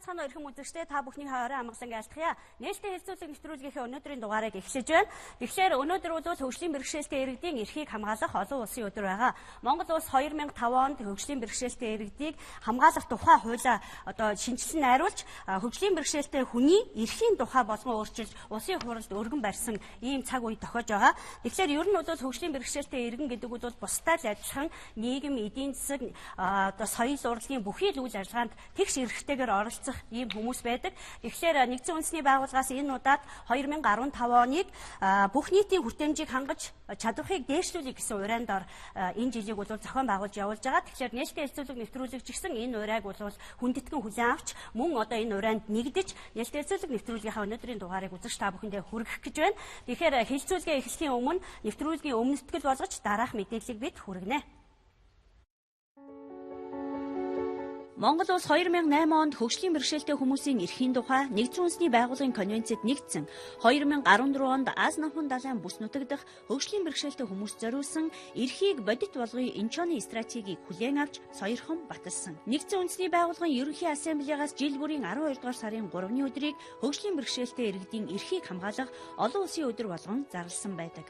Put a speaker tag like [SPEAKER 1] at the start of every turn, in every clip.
[SPEAKER 1] Сайн байцгаана уу эрхэм үзэгчдээ, та бүхний орой амгалан айлтгая. Нээлттэй хэлцүүлэг нэвтрүүлгийнхээ өнөөдрийн дугаарыг эхлэж байна. Тэгэхээр өнөөдөр бол хөгжлийн бэрхшээлтэй иргэдийн эрхийг хамгаалах олон улсын өдөр байгаа. Монгол улс 2005 онд хөгжлийн бэрхшээлтэй иргэдийг хамгаалах тухай хуулиа одоо шинжилсэн найруулж, хөгжлийн бэрхшээлтэй хүний эрхийн тухай болгон өөрчилж улсын хурлд өргөн барьсан ийм цаг үе тохиож байгаа. Тэгэхээр ер нь бол хөгжлийн бэрхшээлтэй иргэн гэдэг бол бусдад л адилхан нийгэм, эдийн засаг, одоо соёл урлагийн бүхий л үйл ажиллагаанд тэгш эрхтэйгээр оролцох ийм хүмүүс байдаг. Тэгэхээр нэгдсэн үндэсний байгууллагаас энэ удаад 2015 оныг бүх нийтийн хүртээмжийг хангаж чадварыг дээшлүүлэх гэсэн урианд ор энэ жилийг бол зохион байгуулж явуулж байгаа. Тэгэхээр нээлттэй хэлцүүлэг нэвтрүүлэгч гэсэн энэ уриаг бол хүндэтгэн хүлээн авч мөн одоо энэ урианд нэгдэж нээлттэй хэлцүүлэг нэвтрүүлгийнхаа өнөөдрийн дугаарыг үзэгч та бүхэндээ хүргэх гэж байна. Тэгэхээр хэлцүүлгээ эхлэхийн өмнө нэвтрүүлгийн өмнө сэтгэл болгож дараах мэдээллийг бид хүргэнэ. Монгол улс 2008 онд хөгжлийн бэрхшээлтэй хүмүүсийн эрхийн тухай нэгдсэн үндэсний байгууллагын конвенцэд нэгдсэн. 2014 онд Ази намхан далайн бүс нутаг дахь хөгжлийн бэрхшээлтэй хүмүүст зориулсан эрхийг бодит болгоё Инчоны стратегийг хүлээн авч сойрхон баталсан. Нэгдсэн үндэсний байгууллагын ерөнхий ассамблеагаас жил бүрийн 12 дугаар сарын 3-ны өдрийг хөгжлийн бэрхшээлтэй иргэдийн эрхийг хамгаалах олон улсын өдөр болгон зарласан байдаг.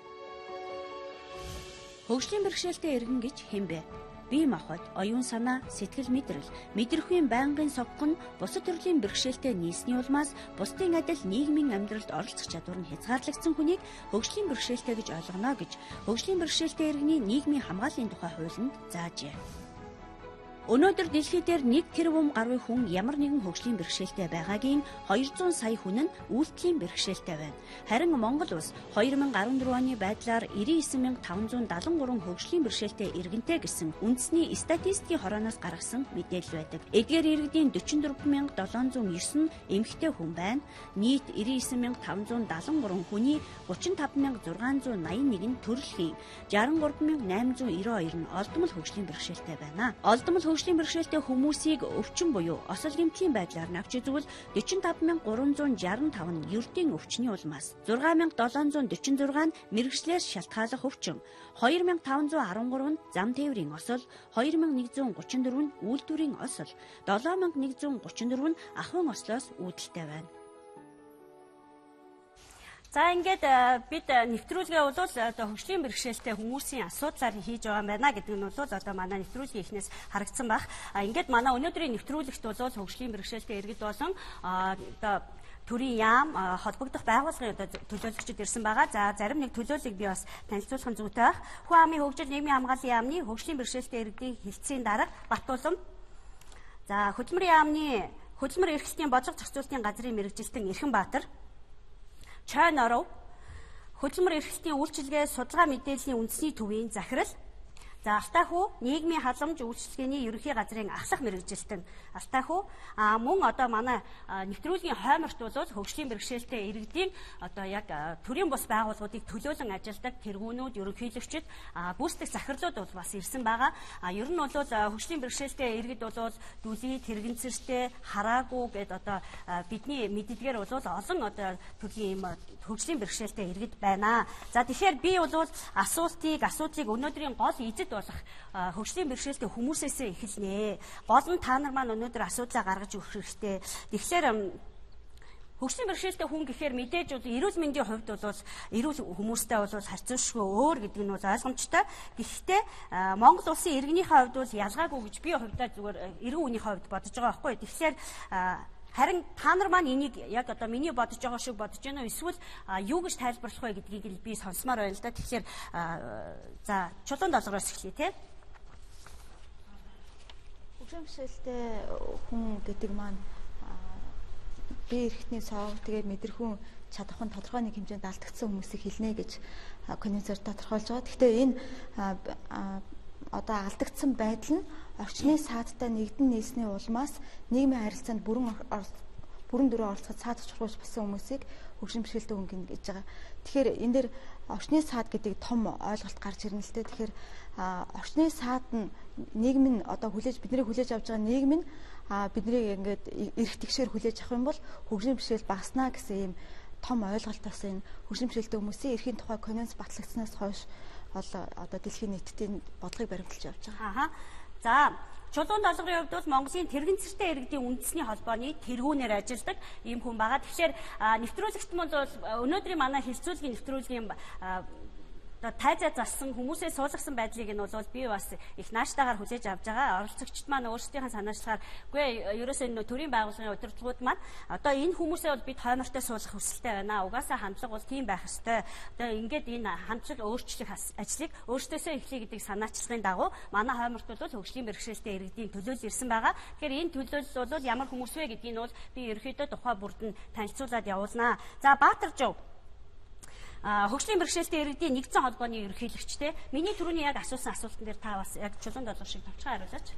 [SPEAKER 1] Хөгжлийн бэрхшээлтэй иргэн гэж хэн бэ? Бие махбод, оюун санаа, сэтгэл мэдрэл, мэдрэхүйн байнгын соггон нь бусад төрлийн бэрхшээлтэй нийлсний улмаас бусдын адил нийгмийн амьдралд оролцох чадвар нь хязгаарлагдсан хүнийг хөгжлийн бэрхшээлтэй гэж ойлгоно гэж хөгжлийн бэрхшээлтэй иргэний нийгмийн хамгааллын тухай хуулинд заажээ. Өнөөдөр дэлхий дээр 1 тэрбум гаруй хүн ямар нэгэн хөгжлийн бэрхшээлтэй байгаагийн 200 сая хүн нь үйлдэлийн бэрхшээлтэй байна. Харин Монгол улс 2014 оны байдлаар 99573 хөгжлийн бэрхшээлтэй иргэнтэй гэсэн үндэсний статистикийн хорооноос гаргасан мэдээлэл байдаг. Эдгээр иргэдийн 44709 нь эмэгтэй хүн байна. Нийт 99573 хүний 35681 нь төрөлхийн, 63892 нь олдмол хөгжлийн бэрхшээлтэй байна. Олдмол хөгжлийн бэрхшээлтэй хүмүүсийг өвчин буюу осол гэмтлийн байдлаар навч үзвэл 45365 нь ердийн өвчний улмаас, 6746 нь мэргэжлээр шалтгааллах өвчин, 2513 нь зам тээврийн осол, 2134 нь үйлдвэрийн осол, 7134 нь ахуйн ослоос үүдэлтэй байна. За ингээд бид нэвтрүүлгээ бол одоо хөгжлийн бэрхшээлтэй хүмүүсийн асуудлаар хийж байгаа юм байна гэдэг нь бол одоо манай нэвтрүүлгийн эхнээс харагдсан байх. Ингээд манай өнөөдрийн нэвтрүүлэгт бол хөгжлийн бэрхшээлтэй иргэд болон одоо төрийн яам холбогдох байгууллагын одоо төлөөлөгчд ирсэн байгаа. За зарим нэг төлөөллийг би бас танилцуулах нь зүйтэй байх. Хүн амын хөгжил нийгмийн хамгааллын яамны хөгжлийн бэрхшээлтэй иргэдийн хэлтсийн дарга Батулам. За хөдөлмөрийн яамны хөдөлмөр эрхлэлтийн бодлого зохицуулалтын газрын мэргэжилтэн Эрхэнбаатар. Чойн оров, хөдөлмөр эрхлэлтийн үйлчилгээ судалгаа мэдээллийн үндэсний төвийн захирал. За Алтайхүү нийгмийн халамж үйлчилгээний ерөнхий газрын ахлах мэргэжилтэн Алтайхүү. Мөн одоо манай нэвтрүүлгийн хойморт бол хөгжлийн бэрхшээлтэй иргэдийн одоо яг төрийн бус байгууллагуудыг төлөөлөн ажилладаг тэргүүнүүд, ерөнхийлөгчид, гүйцэтгэх захирлууд бол бас ирсэн байгаа. Ер нь бол хөгжлийн бэрхшээлтэй иргэд бол дүлий, тэргэнцэртэй, хараагүй гэд одоо бидний мэддгээр бол олон одоо төрлийн ийм хөгжлийн бэрхшээлтэй иргэд байна. За тэгэхээр би бол асуултыг өнөөдрийн гол эзэд болох хөгжлийн бэрхшээлтэй хүмүүсээсээ эхэлнэ. Гол нь та нар маань өнөөдөр асуудлаа гаргаж өгөх хэрэгтэй. Тэгэхээр хөгжлийн бэрхшээлтэй хүн гэхээр мэдээж бол эрүүл мэндийн хувьд бол эрүүл хүмүүстэй бол харьцуулшгүй өөр гэдэг нь бол ойлгомжтой. Гэхдээ Монгол улсын иргэнийхээ хувьд бол ялгаагүй гэж би хувьдаа зүгээр эргэн үнийхээ хувьд бодож байгаа байхгүй. Тэгэхээр харин та нар маань энийг яг одоо миний бодож байгаа шиг бодож байна уу? Эсвэл юу гэж тайлбарлах вэ гэдгийг л би сонсомоор байна л да. Тэгэхээр за Чулуун долгороос эхлэе те.
[SPEAKER 2] Хөгжлийн бэрхшээлтэй хүн гэдэг маань бие эрхтний цог тэгээ мэдрэхүүн чадах нь тодорхой нэг хэмжээнд алдагдсан хүмүүсийг хэлнэ гэж конвенцээр тодорхойлж байгаа. Гэхдээ энэ одоо алдагдсан байдал нь орчны саадтай нэгдэн нийлсний улмаас нийгмийн харилцаанд бүрэн дөрөв оролцоход саад учруулж болсон хүмүүсийг хөгжлийн бэрхшээлтэй хүн гэнэ гэж байгаа. Тэгэхээр энэ дээр орчны саад гэдэг том ойлголт гарч ирнэ л дээ. Тэгэхээр орчны саад нь нийгэм нь одоо хүлээж бидний хүлээж авч байгаа нийгэм нь биднийг ингээд эрх тэгшээр хүлээж авах юм бол хөгжлийн бэрхшээл багаснаа гэсэн ийм том ойлголт бас энэ хөгжлийн бэрхшээлтэй хүмүүсийн эрхийн тухай конвенц батлагдсанаас хойш бол одоо дэлхийн нийтдийн бодлогыг баримталж явж байгаа.
[SPEAKER 1] За Чулуун долгорын хувьд бол Монголын тэрэгцэртэй иргэдийн үндэсний холбооны тэргүүнээр ажилладаг ийм хүн байгаа. Тэгэхээр нэвтрүүлэгт мөн бол өнөөдрийн манай хэлцүүлгийн нэвтрүүлгийн одоо тайзаа зассан хүмүүсээ суулгасан байдлыг нь бол би бас их нааштайгаар хүлээж авч байгаа. Оролцогчд маань өөрсдийнхээ санаачлахаар үгүй ерөөсөө энэ төрийн байгууллагын удирдлагууд маань одоо энэ хүмүүсээ бол бид хоймортой суулгах хүсэлтэй байна. Угаасаа хандлага бол тийм байх ёстой. Одоо ингээд энэ хандлага өөрчлөх ажлыг өөрсдөөсөө эхлэе гэдэг санаачлагын дагуу манай хойморт бол хөгжлийн бэрхшээлтэй иргэдийн төлөөлөл ирсэн байгаа. Тэгэхээр энэ төлөөлөл бол ямар хүмүүс вэ гэдгийг нь бол би ерөөхдөө тухай бүрд нь танилцуулаад явуулнаа. За Баатаржав хөгжлийн бэрхшээлтэй иргэдийн нэгдсэн холбооны ерөнхийлөгчтэй. Миний түрүүний яг асуусан асуултан дээр та бас яг Чулуун долгор шиг товчхон хариулаач.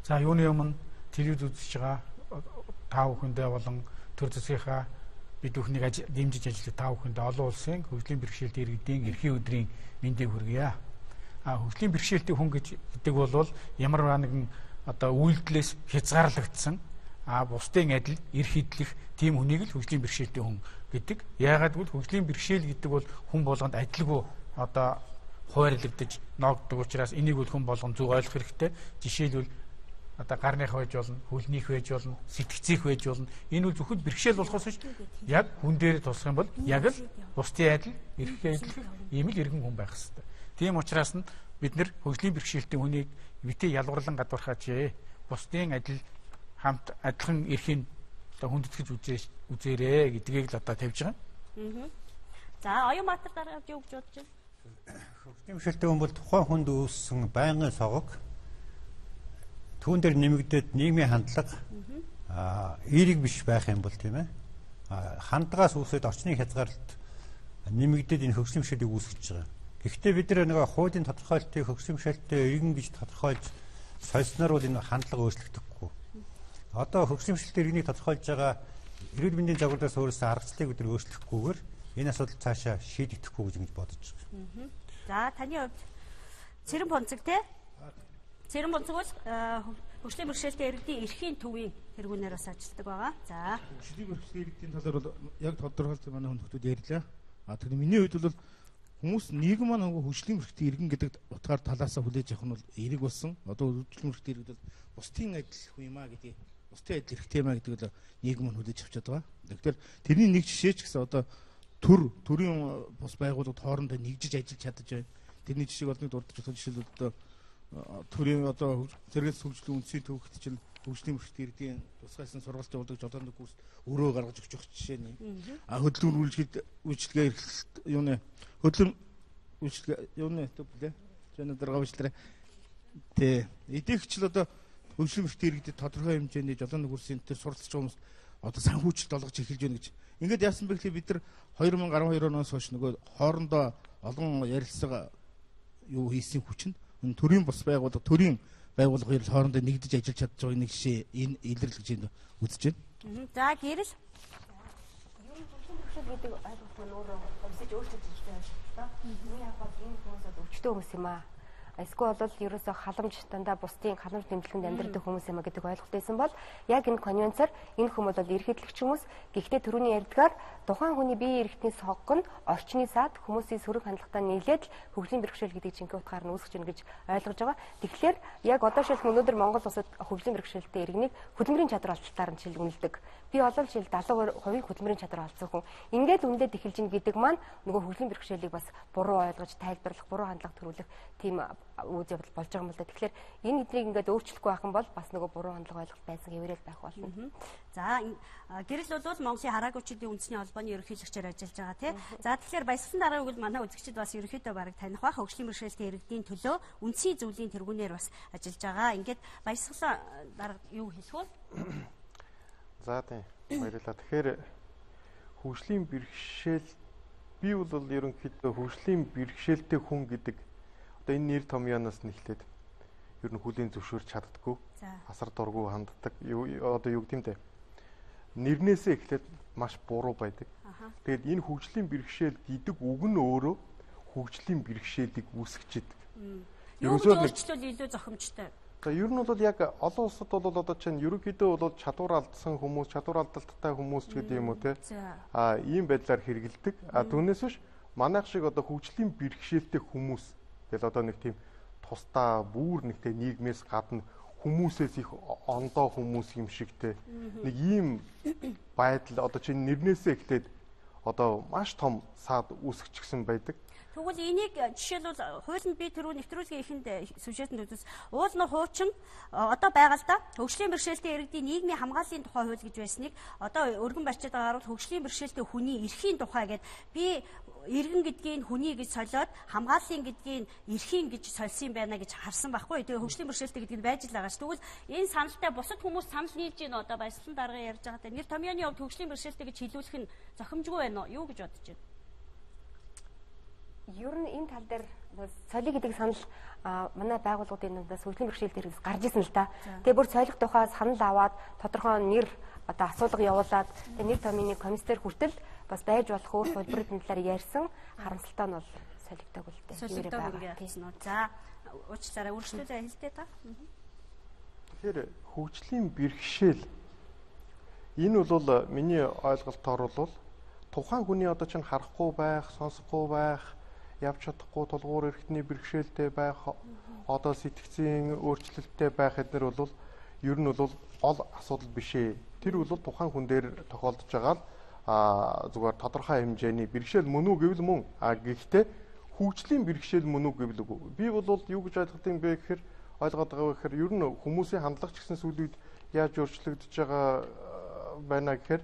[SPEAKER 3] За юуны өмнө телевиз үзэж байгаа та бүхэндээ болон төр засгийнхаа бид бүхнийг дэмжиж ажиллах та бүхэндээ олон улсын хөгжлийн бэрхшээлтэй иргэдийн эрхийн өдрийн мэндийг хүргье. Хөгжлийн бэрхшээлтэй хүн гэж гэдэг бол ямар нэгэн одоо үйлдэлээс хязгаарлагдсан бусдын адил эрх хэдлэх тийм хүнийг л хөгжлийн бэрхшээлтэй хүн гэдэг. Яагаад гэвэл хөгжлийн бэрхшээл гэдэг бол хүн болгонд адилгүй одоо хуваарлагдаж ноогддог учраас энийг бол хүн болгон зөв ойлгох хэрэгтэй. Жишээлбэл одоо гарных байж болно, хөлнийх байж болно, сэтгцийнх байж болно. Энэ бол зөвхөн бэрхшээл болохоос биш яг хүн дээр тусах юм бол яг л бусдын адил эрхээ эдлэх ийм л иргэн хүн байх хэрэгтэй. Тийм учраас нь бид нэр хөгжлийн бэрхшээлтэй хүнийг битгий ялгуурлан гадуурхаач. Бусдын адил хамт адилхан эрхийг одоо хүндэтгэж үзээрэй гэдгийг л одоо тавьж байгаа.
[SPEAKER 1] За Оюунбаатар дараад юу гэж бодож байна?
[SPEAKER 4] Хөгжлийн бэрхшээлтэй хүн бол тухайн хүнд үүссэн байнгын согог түүн дээр нэмэгдээд нийгмийн хандлага эерэг биш байх юм бол тийм хандлагаас үүсээд орчны хязгаарлалт нэмэгдээд энэ хөгжлийн бэрхшээлийг үүсгэж байгаа. Гэхдээ бид нар нэг хуулийн тодорхойлолтыг хөгжлийн бэрхшээлтэй иргэн гэж тодорхойлж сольсноор бол энэ хандлага өөрчлөгдөхгүй. Одоо хөгжлийн бэрхшээлтэй иргэнийг тодорхойлж байгаа эрүүл мэндийн загвараас өөрөөсөө аргачлалыг бид өөрчлөхгүйгээр энэ асуудал цаашаа шийдэгдэхгүй гэж ингэж бодож
[SPEAKER 1] байгаа. За таны хувьд Цэрэн Бунцэг те? Цэрэн Бунцэг бол хөгжлийн бэрхшээлтэй иргэдийн эрхийн төвийн тэргүүнээр бас ажилладаг байгаа. За
[SPEAKER 5] хөгжлийн бэрхшээлтэй иргэдийн талаар бол яг тодорхойлсон манай хүндүүд ярьлаа. Тэгэхээр миний хувьд бол хүмүүс нийгэм маань хөгжлийн бэрхшээлтэй иргэн гэдэг утгаар талаасаа хүлээж авах нь бол эерэг болсон. Одоо хөгжлийн бэрхшээлтэй иргэд бол бусдын адил хүн юм а гэдэг бусдын адил эрхтэй юм а гэдэг л нийгэм маань хүлээж авчаад байгаа. Тэгэхээр тэрний нэг жишээ ч гэсэн одоо төрийн бус байгууллагууд хоорондоо нэгжиж ажиллаж чадаж байна. Тэрний жишээг олонний дурдж болох жишээлбэл одоо төрийн одоо сэргэлт хөгжлийн үндсийн төвөгт чинь хөгжлийн бэрхшээлтэй иргэдийн тусгайлсан сургалт явуулдаг жолооны курс өрөө гаргаж өгч явах жишээ нь. Хөдөлгөөн үйлчилгээ эрхлэлт юуны хөдөлгөөн үйлчилгээ юуны төв блэ? Жана дарга үйлчлэрэ. Тэ. Эдэгчл одоо хөгжлийн бэрхшээлтэй иргэдэд тодорхой хэмжээний жолооны курсын төр суралцж байгаа хүмүүс одоо санхүүжилт олгож эхэлж байна гэж. Ингээд яасан бэ гэхлээр бид нар 2012 оноос хойш нөгөө хоорондоо олон ярилцлага юу хийсэн хүчинд төрийн бус байгууллага төрийн байгууллага хоёр хоорондоо нэгдэж ажиллаж чадж байгааг нэг жишээ энэ илэрлэл гэж үзэж
[SPEAKER 1] байна. За гэрэл
[SPEAKER 6] хөгжлийн бэрхшээл гэдэг ойлголт нь өөрөө хувьсаж өөрчилж ирсэн юм шиг л доо. Миний яг бол энэ хүмүүс бол өвчтөн хүмүүс юм аа. Эсвэл бол ерөөсөө халамж дандаа бусдын халамж дэмжлэгэнд амьдардаг хүмүүс юм а гэдэг ойлголт байсан бол яг энэ конвенцаар энэ хүмүүс бол эрх эдлэгч хүмүүс. Гэхдээ түрүүний ярьдгаар тухайн хүний бие эрхтний согг нь орчны саад хүмүүсийн сөрөг хандлагатай нийлээд л хөгжлийн бэрхшээл гэдэг жинхэнэ утгаар нь үүсгэж байна гэж ойлгож байгаа. Тэгэхээр яг одоо шилбэл өнөөдөр Монгол улсад хөгжлийн бэрхшээлтэй иргэнийг хөдөлмөрийн чадвар алдалтаар нь жишээл үнэлдэг. Би олон жил 70% хөдөлмөрийн чадвар алдсан хүн. Ингээд үнэлээд эхэлж гин гэдэг маань нөгөө хөгжлийн бэрхшээлийг бас буруу ойлгож тайлбарлах, буруу хандлага төрүүлэх тийм үйл явдал болж байгаа юм л да. Тэгэхээр энэ эднийг ингээд өөрчлөхгүй байх юм бол бас нөгөө буруу хандлага ойлголт байсан хэвээрэл байх болно.
[SPEAKER 1] За гэрэл бол Монголын хараагүйчдийн үндэсний холбооны ерөнхийлөгчөөр ажиллаж байгаа тий. За тэгэхээр баясгалан дараа үгэл манай үзэгчид бас ерөнхийдөө бараг таних бах. Хөгжлийн бэрхшээлтэй иргэдийн төлөө үндсийн зөвлөлийн тэргүүнээр бас ажиллаж байгаа. Ингээд баясгалан дарга юу хэлэх вэ?
[SPEAKER 7] За тийм баярлалаа. Тэгэхээр хөгжлийн бэрхшээл би бол ерөнхийдөө хөгжлийн бэрхшээлтэй хүн гэдэг одоо энэ нэр томьёоноос нь эхлээд ер нь хүлийн зөвшөөрч чаддаггүй. Асар дургүй ханддаг. Одоо юу гэдэм бэ? Нэрнээсээ эхлээд маш буруу байдаг. Тэгээд энэ хөгжлийн бэрхшээл гэдэг үг нь өөрөө хөгжлийн бэрхшээлийг үүсгэж идэг.
[SPEAKER 1] Ерөөсөө өөрчлөл илүү зохимжтой.
[SPEAKER 7] За ер нь бол яг олон улсад бол одоо чинь ерөнхийдөө бол чадвар алдсан хүмүүс, чадвар алдалттай хүмүүс ч гэдэг юм уу те. А ийм байдлаар хэрэгэлдэг. А түүнээс биш манайх шиг одоо хөгжлийн бэрхшээлтэй хүмүүс тэгэл одоо нэг тийм тусдаа бүр нэг тийм нийгмээс гадна хүмүүсээс их ондоо хүмүүс юм шигтэй нэг ийм байдал одоо чинь нэрнээсээ эхлээд одоо маш том саад үүсгэчихсэн байдаг.
[SPEAKER 1] Тэгвэл энийг жишээлбэл хуулинд би түрүү нэвтрүүлгийн эхэнд сюжетэнд үзсэн уул нь хуучин одоо байгаа л да. Хөгжлийн бэрхшээлтэй иргэдийн нийгмийн хамгааллын тухай хууль гэж байсныг одоо өргөн барьчаад байгаагаар бол хөгжлийн бэрхшээлтэй хүний эрхийн тухай гэд би иргэн гэдгийг хүний гэж солиод хамгааллын гэдгийг эрхийн гэж сольсон юм байна гэж харсан байхгүй. Тэгээ хөгжлийн бэрхшээлтэй гэдэг нь байж л байгаа ш. Тэгвэл энэ саналтай бусад хүмүүс санал нийлж байна одоо баясгалан даргын ярьж байгаатай. Нэр томьёоны хувьд хөгжлийн бэрхшээлтэй гэж хэлүүлэх нь зохимжгүй байна уу? Юу гэж бодож байна?
[SPEAKER 6] Ер нь энэ тал дээр солио гэдэг санал манай байгууллагуудын дундаас хөгжлийн бэрхшээл дээрээс гарч исэн л та. Тэгээ бүр солих тухай санал аваад тодорхой нэр одоо асуулга явуулаад тэгээ нэр томьёоны комиссар хүртэл бас байж болох өөр хувилбарын талаар ярьсан харамсалтай нь бол солигдоогүй л дээ.
[SPEAKER 1] Солигдоогүй ингээ явсан уу. За уучлаарай үргэлжлүүлээ хэлтэй та.
[SPEAKER 7] Тэгэхээр хөгжлийн бэрхшээл энэ бол миний ойлголтоор бол тухайн хүний одоо чинь харахгүй байх, сонсохгүй байх, явж чадахгүй тулгуур эрхтний бэрхшээлтэй байх, одоо сэтгцийн өөрчлөлттэй байх эднэр бол ер нь бол гол асуудал биш ээ. Тэр бол тухайн хүн дээр тохиолдож байгаа л зүгээр тодорхой хэмжээний бэрхшээл мөн үү гэвэл мөн. А гэхдээ хөгжлийн бэрхшээл мөн үү гэвэл үгүй. Би бол юу гэж ойлгох юм бэ гэхээр ойлгоод байгаа вэ гэхээр ер нь хүмүүсийн хандлага ч гэсэн сүүлийн үед яаж өөрчлөгдөж байгаа байна гэхээр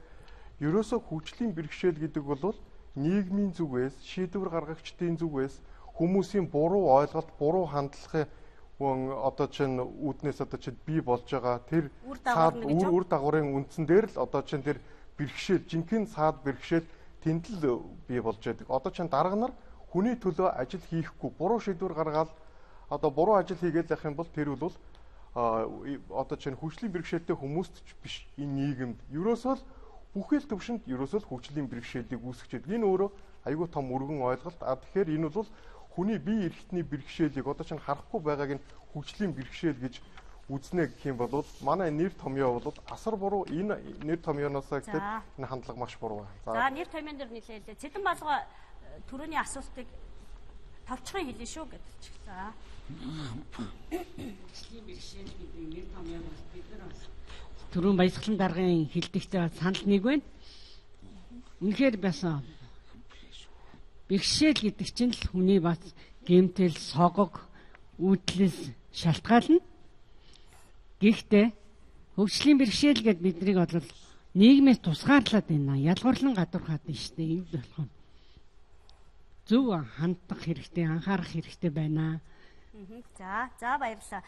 [SPEAKER 7] ерөөсөө хөгжлийн бэрхшээл гэдэг бол нийгмийн зүгээс, шийдвэр гаргагчдын зүгээс хүмүүсийн буруу ойлголт, буруу хандлагын одоо чинь үүднээс одоо чинь бий болж байгаа тэр саад үр дагаврын үндсэн дээр л одоо чинь тэр бэрхшээл, жинхэнэ саад бэрхшээл тэнд л бий болж байдаг. Одоо чинь дарга нар хүний төлөө ажил хийхгүй, буруу шийдвэр гаргаад одоо буруу ажил хийгээл явах юм бол тэр бол одоо чинь хөгжлийн бэрхшээлтэй хүмүүст ч биш энэ нийгэмд ерөөсөө л бүхэл төвшөнд ерөөсөө л хөгжлийн бэрхшээлийг үүсгэж байдаг. Энэ өөрөө айгүй том өргөн ойлголт. А тэгэхээр энэ бол хүний бие эрхтний бэрхшээлийг одоо чинь харахгүй байгааг нь хөгжлийн бэрхшээл гэж үзнэ гэх юм бол манай нэр томьёо бол асар буруу. Энэ нэр томьёоноосоо гэхэд энэ хандлага маш буруу байна.
[SPEAKER 1] За нэр томьёон дээр нэлээлээ. Цэдэн балга түрүүний асуултыг товчхон хэлнэ шүү гэдэг чинь. За.
[SPEAKER 8] Хөгжлийн бэрхшээл гэдэг нэр томьёо бол бид нар бас түрүүн баясгалан даргын хэлдэгтэй санал нэг байна. Үнэхээр бас бэрхшээл гэдэг чинь л хүний бас гэмтэл, согог, үүдлээс шалтгаална. Гэхдээ хөгжлийн бэрхшээл гэд биднийг бол нийгмээс тусгаарлаад байна. Ялгуурлан гадуурхаад байна шүү дээ. Энэ болохоор зөв хандах хэрэгтэй, анхаарах хэрэгтэй байна.
[SPEAKER 1] За баярлалаа.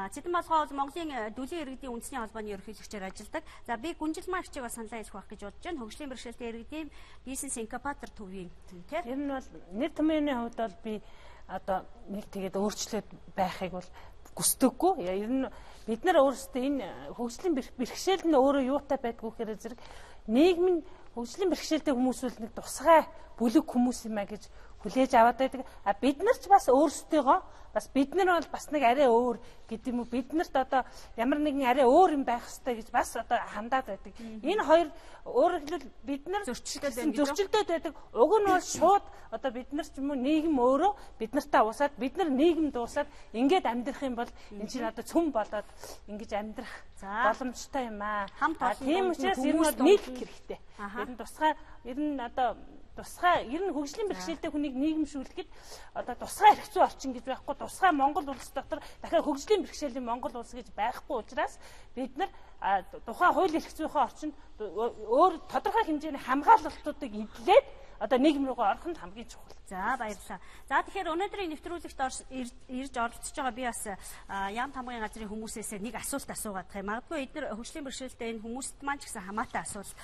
[SPEAKER 1] Цэдэн балгаа бол Монголын дүлийн иргэдийн үндэсний холбооны ерөнхийлөгчөөр ажилладаг. За би Гүнжил Маагчийг бас саналаа хэлэх байх гэж бодож байна. Хөгжлийн бэрхшээлтэй иргэдийн бизнес инкубатор төвийн тийм.
[SPEAKER 9] Ер нь бол нэр томьёоны хувьд бол би одоо нэг тэгээд өөрчлөлт байхыг бол хүсдэггүй. Ер нь бид нар өөрсдөө энэ хөгжлийн бэрхшээл нь өөрөө юутай байдгүй гэхээр зэрэг нийгэм нь хөгжлийн бэрхшээлтэй хүмүүс бол нэг тусгай бүлэг хүмүүс юм а гэж хүлээж аваад байдаг. А бид нар ч бас өөрсдийгөө бас бид нар бол бас нэг арай өөр гэдэг юм уу? Бид нарт одоо ямар нэгэн арай өөр юм байх ёстой гэж бас одоо хандаад байдаг. Энэ хоёр өөрөөр хэлбэл бид нар зөрчилдөд байдаг. Уг нь бол шууд одоо бид нар ч юм уу нийгэм өөрөө бид нартай уусаад бид нар нийгэм дуусаад ингээд амьдрах юм бол энэ чинь одоо цөм болоод ингэж амьдрах боломжтой юм аа. Тийм учраас ер нь бол нийлэх хэрэгтэй. Ер нь тусгай ер нь одоо тусгай ер нь хөгжлийн бэрхшээлтэй хүнийг нийгэмшүүлэхэд одоо тусгай эрх зүйн орчин гэж байхгүй, тусгай Монгол улс дотор дахиад хөгжлийн бэрхшээлийн Монгол улс гэж байхгүй учраас бид нар тухайн хууль эрх зүйнхээ орчинд өөр тодорхой хэмжээний хамгаалалтуудыг эдлээд одоо нийгэм рүүгээ орох нь хамгийн чухал.
[SPEAKER 1] За баярлалаа. За тэгэхээр өнөөдрийн нэвтрүүлэгт ирж оролцож байгаа би бас яам тамгын газрын хүмүүсээс нэг асуулт асуугаад байгаа юм. Магадгүй эдгээр хөгжлийн бэрхшээлтэй энэ хүмүүст маань ч гэсэн хамаатай асуулт.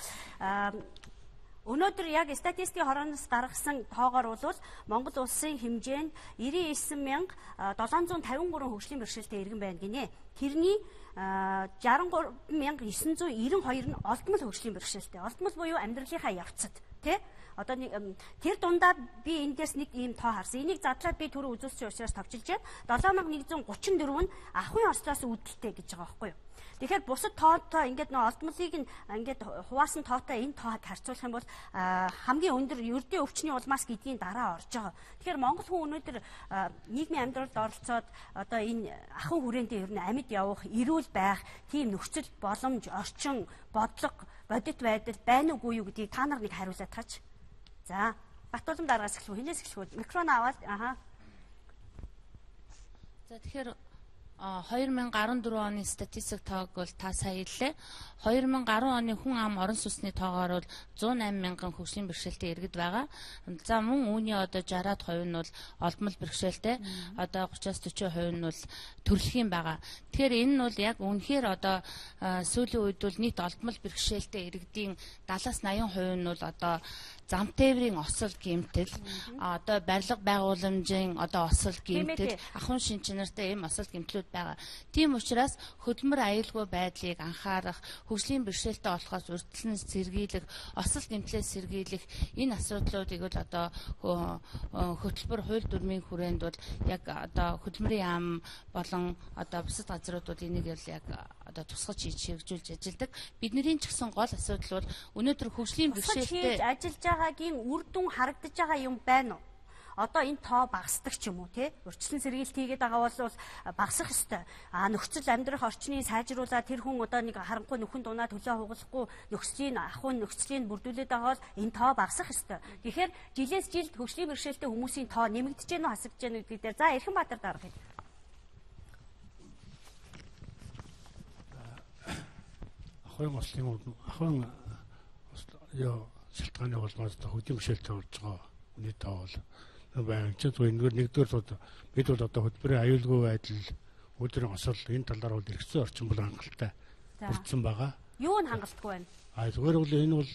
[SPEAKER 1] Өнөөдөр яг статистикийн хорооноос гаргасан тоогоор бол Монгол улсын хэмжээнд 99,753 хөгжлийн бэрхшээлтэй иргэн байна гинэ. Тэрний 63,992 нь олдмол хөгжлийн бэрхшээлтэй. Олдмол буюу амьдралынхаа явцад тий. Одоо нэг тэр дундаа би энэ дээрс нэг ийм тоо харсан. Энийг задлаад би түрүү үзүүлсэн учраас товчилж байна. 7134 нь ахуйн ослоос үүдэлтэй гэж байгаа байхгүй юу? Тэгэхээр бусад тоотой ингээд нөө олдмолыг нь ингээд хуваасан тоотой энэ тоог харьцуулах юм бол хамгийн өндөр ердийн өвчний улмаас гэдгийн дараа орж байгаа. Тэгэхээр Монгол хүн өнөөдөр нийгмийн амьдралд оролцоод одоо энэ ахуй хүрээндээ ер нь амьд явах, эрүүл байх тийм нөхцөл боломж, орчин, бодлого, бодит байдал байна уугүй юу гэдгийг та нар нэг хариулаад таач. За, Батулам дараагаас эхлэх үү? Хинээс эхлэх үү? Микрофон аваад аха.
[SPEAKER 10] За, тэгэхээр 2014 оны статистик тоог бол та сая хэллээ. 2010 оны хүн ам орон сууцны тоогоор бол 108 мянган хөгжлийн бэрхшээлтэй иргэд байгаа. За, мөн үүний одоо 60-аад хувь нь бол олдмол бэрхшээлтэй, одоо 30-аас 40% нь бол төрөлхийн байгаа. Тэгэхээр энэ нь бол яг үнэхээр одоо сүүлийн үед бол нийт олдмол бэрхшээлтэй иргэдийн 70-аас 80% нь бол одоо зам тээврийн осол гэмтэл, одоо барилга байгууламжийн одоо осол гэмтэл, ахуйн шин чанартай ийм осол гэмтлүүд байгаа. Тийм учраас хөдөлмөр аюулгүй байдлыг анхаарах, хөгжлийн бэрхшээлтэй болохоос урьдчилан сэргийлэх, осол гэмтлээс сэргийлэх энэ асуудлуудыг бол одоо хөтөлбөр хууль дүрмийн хүрээнд бол яг одоо хөдөлмөрийн яам болон одоо бусад газрууд бол энийг л яг одоо тусгаж хийж хэрэгжүүлж ажилладаг. Бидний ч гэсэн гол асуудал бол өнөөдөр хөгжлийн бэрхшээлтэй
[SPEAKER 1] ажиллаж байгаагийн үр дүн харагдаж байгаа юм байна уу? Одоо энэ тоо багасдаг ч юм уу тий? Урьдчилан сэргийлт хийгээд байгаа бол багасах ёстой. А нөхцөл амьдрах орчныг сайжруулаад тэр хүн одоо нэг харанхуй нөхөн дунаа төлөө хугалахгүй нөхцөлийн ахуй нөхцөлийг бүрдүүлээд байгаа бол энэ тоо багасах ёстой. Тэгэхээр жилээс жилд хөгжлийн бэрхшээлтэй хүмүүсийн тоо нэмэгдэж гэнэ үү, хасагдж гэнэ гэдэг дээр за Эрхэмбаатар дарга.
[SPEAKER 11] Ахуйн ослын ахуйн ёо шалтгааны улмаас хөгжлийн бэрхшээлтэй болж байгаа үний тоо бол байна. Зүгээр нэгдүгээр бид бол одоо хөдөлмөрийн аюулгүй байдал, өдрийн осол энэ талаар бол эргэцэн орчин бол хангалттай бүрдсэн байгаа.
[SPEAKER 1] Юу нь хангалтгүй байна?
[SPEAKER 11] А зүгээр бол энэ бол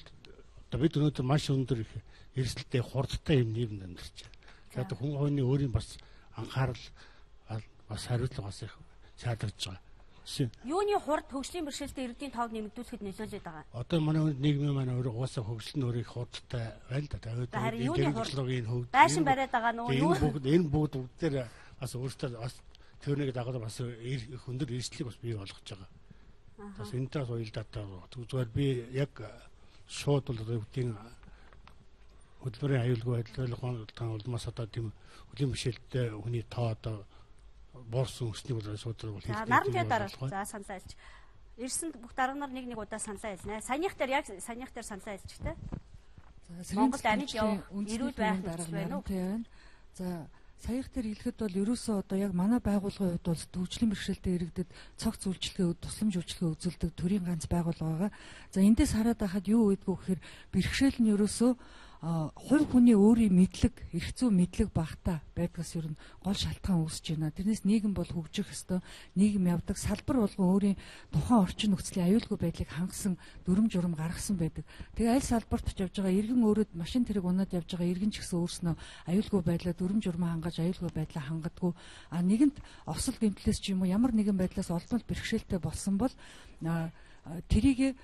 [SPEAKER 11] одоо бид өнөөдөр маш өндөр их эрсдэлтэй хурдтай юм нийгэмд амьдарч байна. Тэгэхээр одоо хүн хувийн өөрийн бас анхаарал бас хариуцлага бас их шаардлагаж байгаа.
[SPEAKER 1] Юуны хурд хөгжлийн бэрхшээлтэй иргэдийн тоог нэмэгдүүлэхэд нөлөөлөд байгаа?
[SPEAKER 11] Одоо манай нийгмийн маань өөрөө угаасаа хөгжил нь өөрөө их хурдтай байна л да.
[SPEAKER 1] Харин юуны хурд? Байшин бариад байгаа нөө юу?
[SPEAKER 11] Энэ бүгд бүгдээр бас өөртөө бас тэрнийг дагаад бас их өндөр эрсдлийг бас бий болгож байгаа. Бас энэтэй бас уялдаатай. Зүгээр би яг шууд бол одоо бүгдийн хөдөлмөрийн аюулгүй байдал улмаас одоо тийм хөлийн бэрхшээлтэй хүний тоо одоо буурсан өснийг бол асуудал бол
[SPEAKER 1] хэлдэг. Наран тэ дараа. За, саналаа хэлж. Ирсэн бүх дарга нар нэг нэг удаа саналаа хэлнэ. Саяных дээр яг саяных дээр саналаа хэлчих тэ.
[SPEAKER 12] За,
[SPEAKER 1] Монгол амьд явах, эрүүл байх нөхцөл байна
[SPEAKER 12] уу? За, саях дээр хэлэхэд бол ерөөсөө одоо яг манай байгууллагын хувьд бол хөгжлийн бэрхшээлтэй иргэдэд цогц үйлчилгээ, тусламж үйлчилгээ үзүүлдэг төрийн ганц байгууллага байгаа. За, эндээс хараад байхад юу гэдгүү гэхээр бэрхшээл нь ерөөсөө хувь хүний өөрийн мэдлэг, эрх зүйн мэдлэг багтаа байдгаас ер нь гол шалтгаан үүсэж байна. Тэрнээс нийгэм бол хөгжих ёстой, нийгэм явдаг, салбар болгон өөрийн тухайн орчин нөхцөлийн аюулгүй байдлыг хангасан дүрм журам гаргасан байдаг. Тэгээ аль салбарт ч явж байгаа иргэн өөрөд машин тэрэг унаад явж байгаа иргэн ч гэсэн өөрснөө аюулгүй байдлаа дүрм журмаа хангаж аюулгүй байдлаа хангадгүй. А нэгэнт осол гэмтлээс ч юм уу ямар нэгэн байдлаас олдмол бэрхшээлтэй болсон бол тэрийг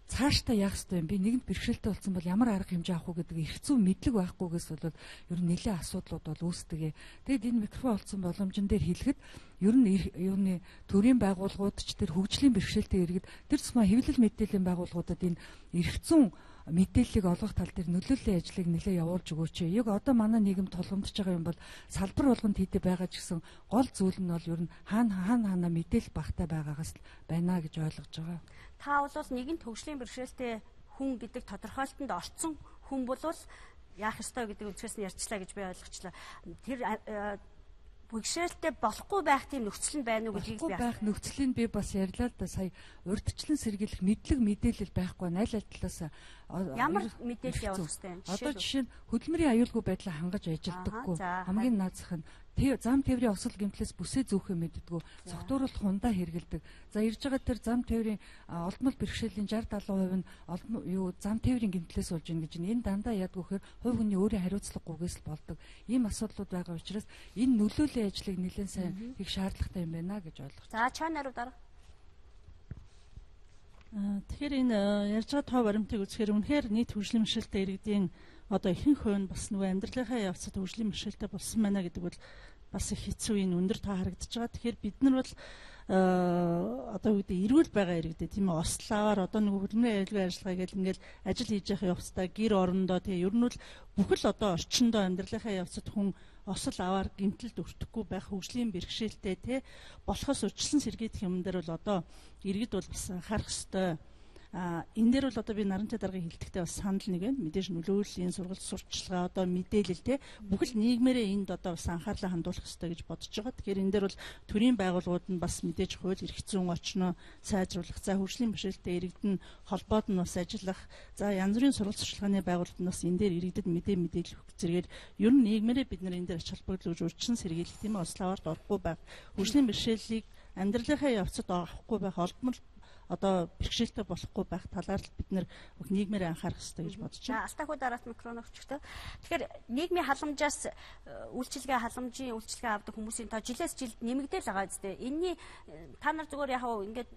[SPEAKER 12] цаашдаа яах ёстой юм бэ? Нэгэнт бэрхшээлтэй болсон бол ямар арга хэмжээ авах уу гэдэг эрх зүйн мэдлэг байхгүйгээс бол ер нь нэлээд асуудлууд бол үүсдэг. Тэгэд энэ микрофон олцсон боломжн дээр хэлэхэд ер нь юуны төрийн байгууллагууд ч тэр хөгжлийн бэрхшээлтэй иргэд тэр тусмаа хэвлэл мэдээллийн байгууллагуудад энэ эрх зүйн мэдээллийг олгох тал дээр нөлөөллийн ажлыг нэлээд явуулж өгөөч. Яг одоо манай нийгэм тулгамдж байгаа юм бол салбар болгонд хийдэ байгаа ч гэсэн гол зүйл нь бол ер нь хаана мэдээлэл багтаа байгаагаас л байна гэж ойлгож байгаа.
[SPEAKER 1] Та бол нэгэнт хөгжлийн бэрхшээлтэй хүн гэдэг тодорхойлолтод орцсон хүн бол яах ёстой гэдэг өнцгөөс нь ярьчлаа гэж би ойлгочлаа. Тэр бэрхшээлтэй болохгүй байх тийм нөхцөл нь байна уу гэдгийг
[SPEAKER 12] би байх нөхцөлийг би бас ярьлаа л да. Сая урьдчилан сэргийлэх мэдлэг мэдээлэл байхгүй аль аль талаас
[SPEAKER 1] ямар мэдээлэл явуулах ёстой юм?
[SPEAKER 12] Одоо жишээ нь хөдөлмөрийн аюулгүй байдлаа хангаж ажилдаггүй хамгийн наазах нь зам тээврийн осол гэмтлээс бүсээ зөөхөө мэддэггүй, согтууруулах хундаа хэрэгэлдэг. За, ирж байгаа тэр зам тээврийн олдмол бэрхшээлийн 60 70% нь юу зам тээврийн гэмтлээс болж ийн гэж энэ дандаа ядгүй гэхээр хувь хүний өөрийн хариуцлагагүйгээс л болдог. Ийм асуудлууд байгаа учраас энэ нөлөөллийн ажлыг нэлээд сайн хийх шаардлагатай юм байна гэж ойлгож.
[SPEAKER 1] За, чаа нариу дараа.
[SPEAKER 13] Тэгэхээр энэ ярьж байгаа тоо баримтыг үзэхээр үнэхээр нийт хөгжлийн бэрхшээлтэй иргэдийн одоо ихэнх хувь нь бас нөгөө амьдралынхаа явцад хөгжлийн бэрхшээлтэй болсон байна гэдэг бол бас их хэцүү, энэ өндөр тоо харагдаж байгаа. Тэгэхээр бид нар бол одоо юу гэдэг эрүүл байгаа иргэдээ, тийм ээ, ославаар одоо нөгөө хөдөлмөрийн аюулгүй ажиллагаа гэл ингээл ажил хийж явах явцдаа гэр орондоо, тэгээ ер нь бол бүхэл одоо орчиндөө амьдралынхаа явцад хүн осол аваар гэмтэлд өртөхгүй байх хөгжлийн бэрхшээлтэй те болохоос урьдчилан сэргийдэх юм дээр бол одоо иргэд бол бас анхаарах ёстой. Энэ дээр бол одоо би наранчаа даргын хэлтэхдээ бас санал нэг байна. Мэдээж нөлөөллийн сургалт сурчлагаа одоо мэдээлэл те бүхэл нийгмээрээ энд одоо бас анхаарлаа хандуулах ёстой гэж бодож байгаа. Тэгэхээр энэ дээр бол төрийн байгууллагууд нь бас мэдээж хууль эрх зүйн орчноо сайжруулах, за хөгжлийн бэрхшээлтэй иргэд нь холбоод нь бас ажиллах, за янз бүрийн сургалт сурчлагын байгууллагууд нь бас энэ дээр иргэдэд мэдээлэл өгөх зэрэгээр ер нь нийгмээрээ бид нар энэ дээр ач холбогдол өгж урьдчилан сэргийлэх, тийм ээ, ославаарт орохгүй байх, хөгжлийн бэрхшээлийг амьдралынхаа явцад авахгүй байх, олдмол одоо бэрхшээлтэй болохгүй байх талаар л бид нэр бүх нийгмээр анхаарах хэрэгтэй гэж бодож байна.
[SPEAKER 1] Алтайхуу дараат микрофон өгчтэй. Тэгэхээр нийгмийн халамжаас үйлчилгээ халамжийн үйлчилгээ авдаг хүмүүсийн тоо жилээс жилд нэмэгдээл байгаа зү. Энийний та нар зүгээр яг ингээд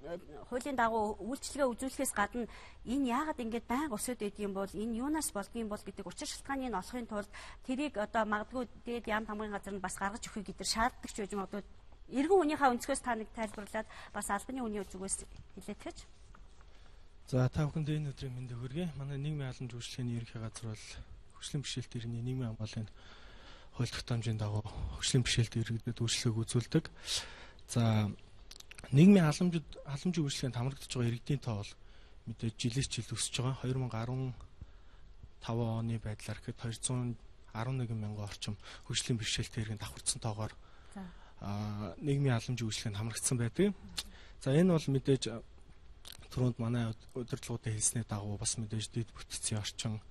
[SPEAKER 1] хуулийн дагуу үйлчилгээ үзүүлэхээс гадна энэ яагаад ингээд байнга өсөд байдаг юм бол энэ юунаас болдгийм бол гэдэг учир шалтгааныг олохын тулд тэрийг одоо магадгүй дээд яам тамгын газар нь бас гаргаж өгөхийг бид нар шаарддаг ч байж магадгүй. Иргэн хүнийхээ өнцгөөс та нэг тайлбарлаад бас албаны хүний зүгээс хэлээтгэж.
[SPEAKER 14] За та бүхэнд энэ өдрийн мэндийг хүргэе. Манай нийгмийн халамж үйлчилгээний ерөнхий газар бол хөгжлийн бэрхшээлтэй иргэний нийгмийн хамгааллын хууль тогтоомжийн дагуу хөгжлийн бэрхшээлтэй иргэдэд үйлчлэгийг үзүүлдэг. За нийгмийн халамжийн үйлчилгээнд хамрагдаж байгаа иргэдийн тоо бол мэдээж жилээс жилд өсөж байгаа. 2015 оны байдлаар гэхэд 211 мянган орчим хөгжлийн бэрхшээлтэй иргэн давхарцсан тоогоор нийгмийн халамжийн үйлчилгээнд хамрагдсан байдаг. За энэ бол мэдээж түрүүнд манай удирдлагуудын хэлсний дагуу бас мэдээж дэд бүтцийн орчин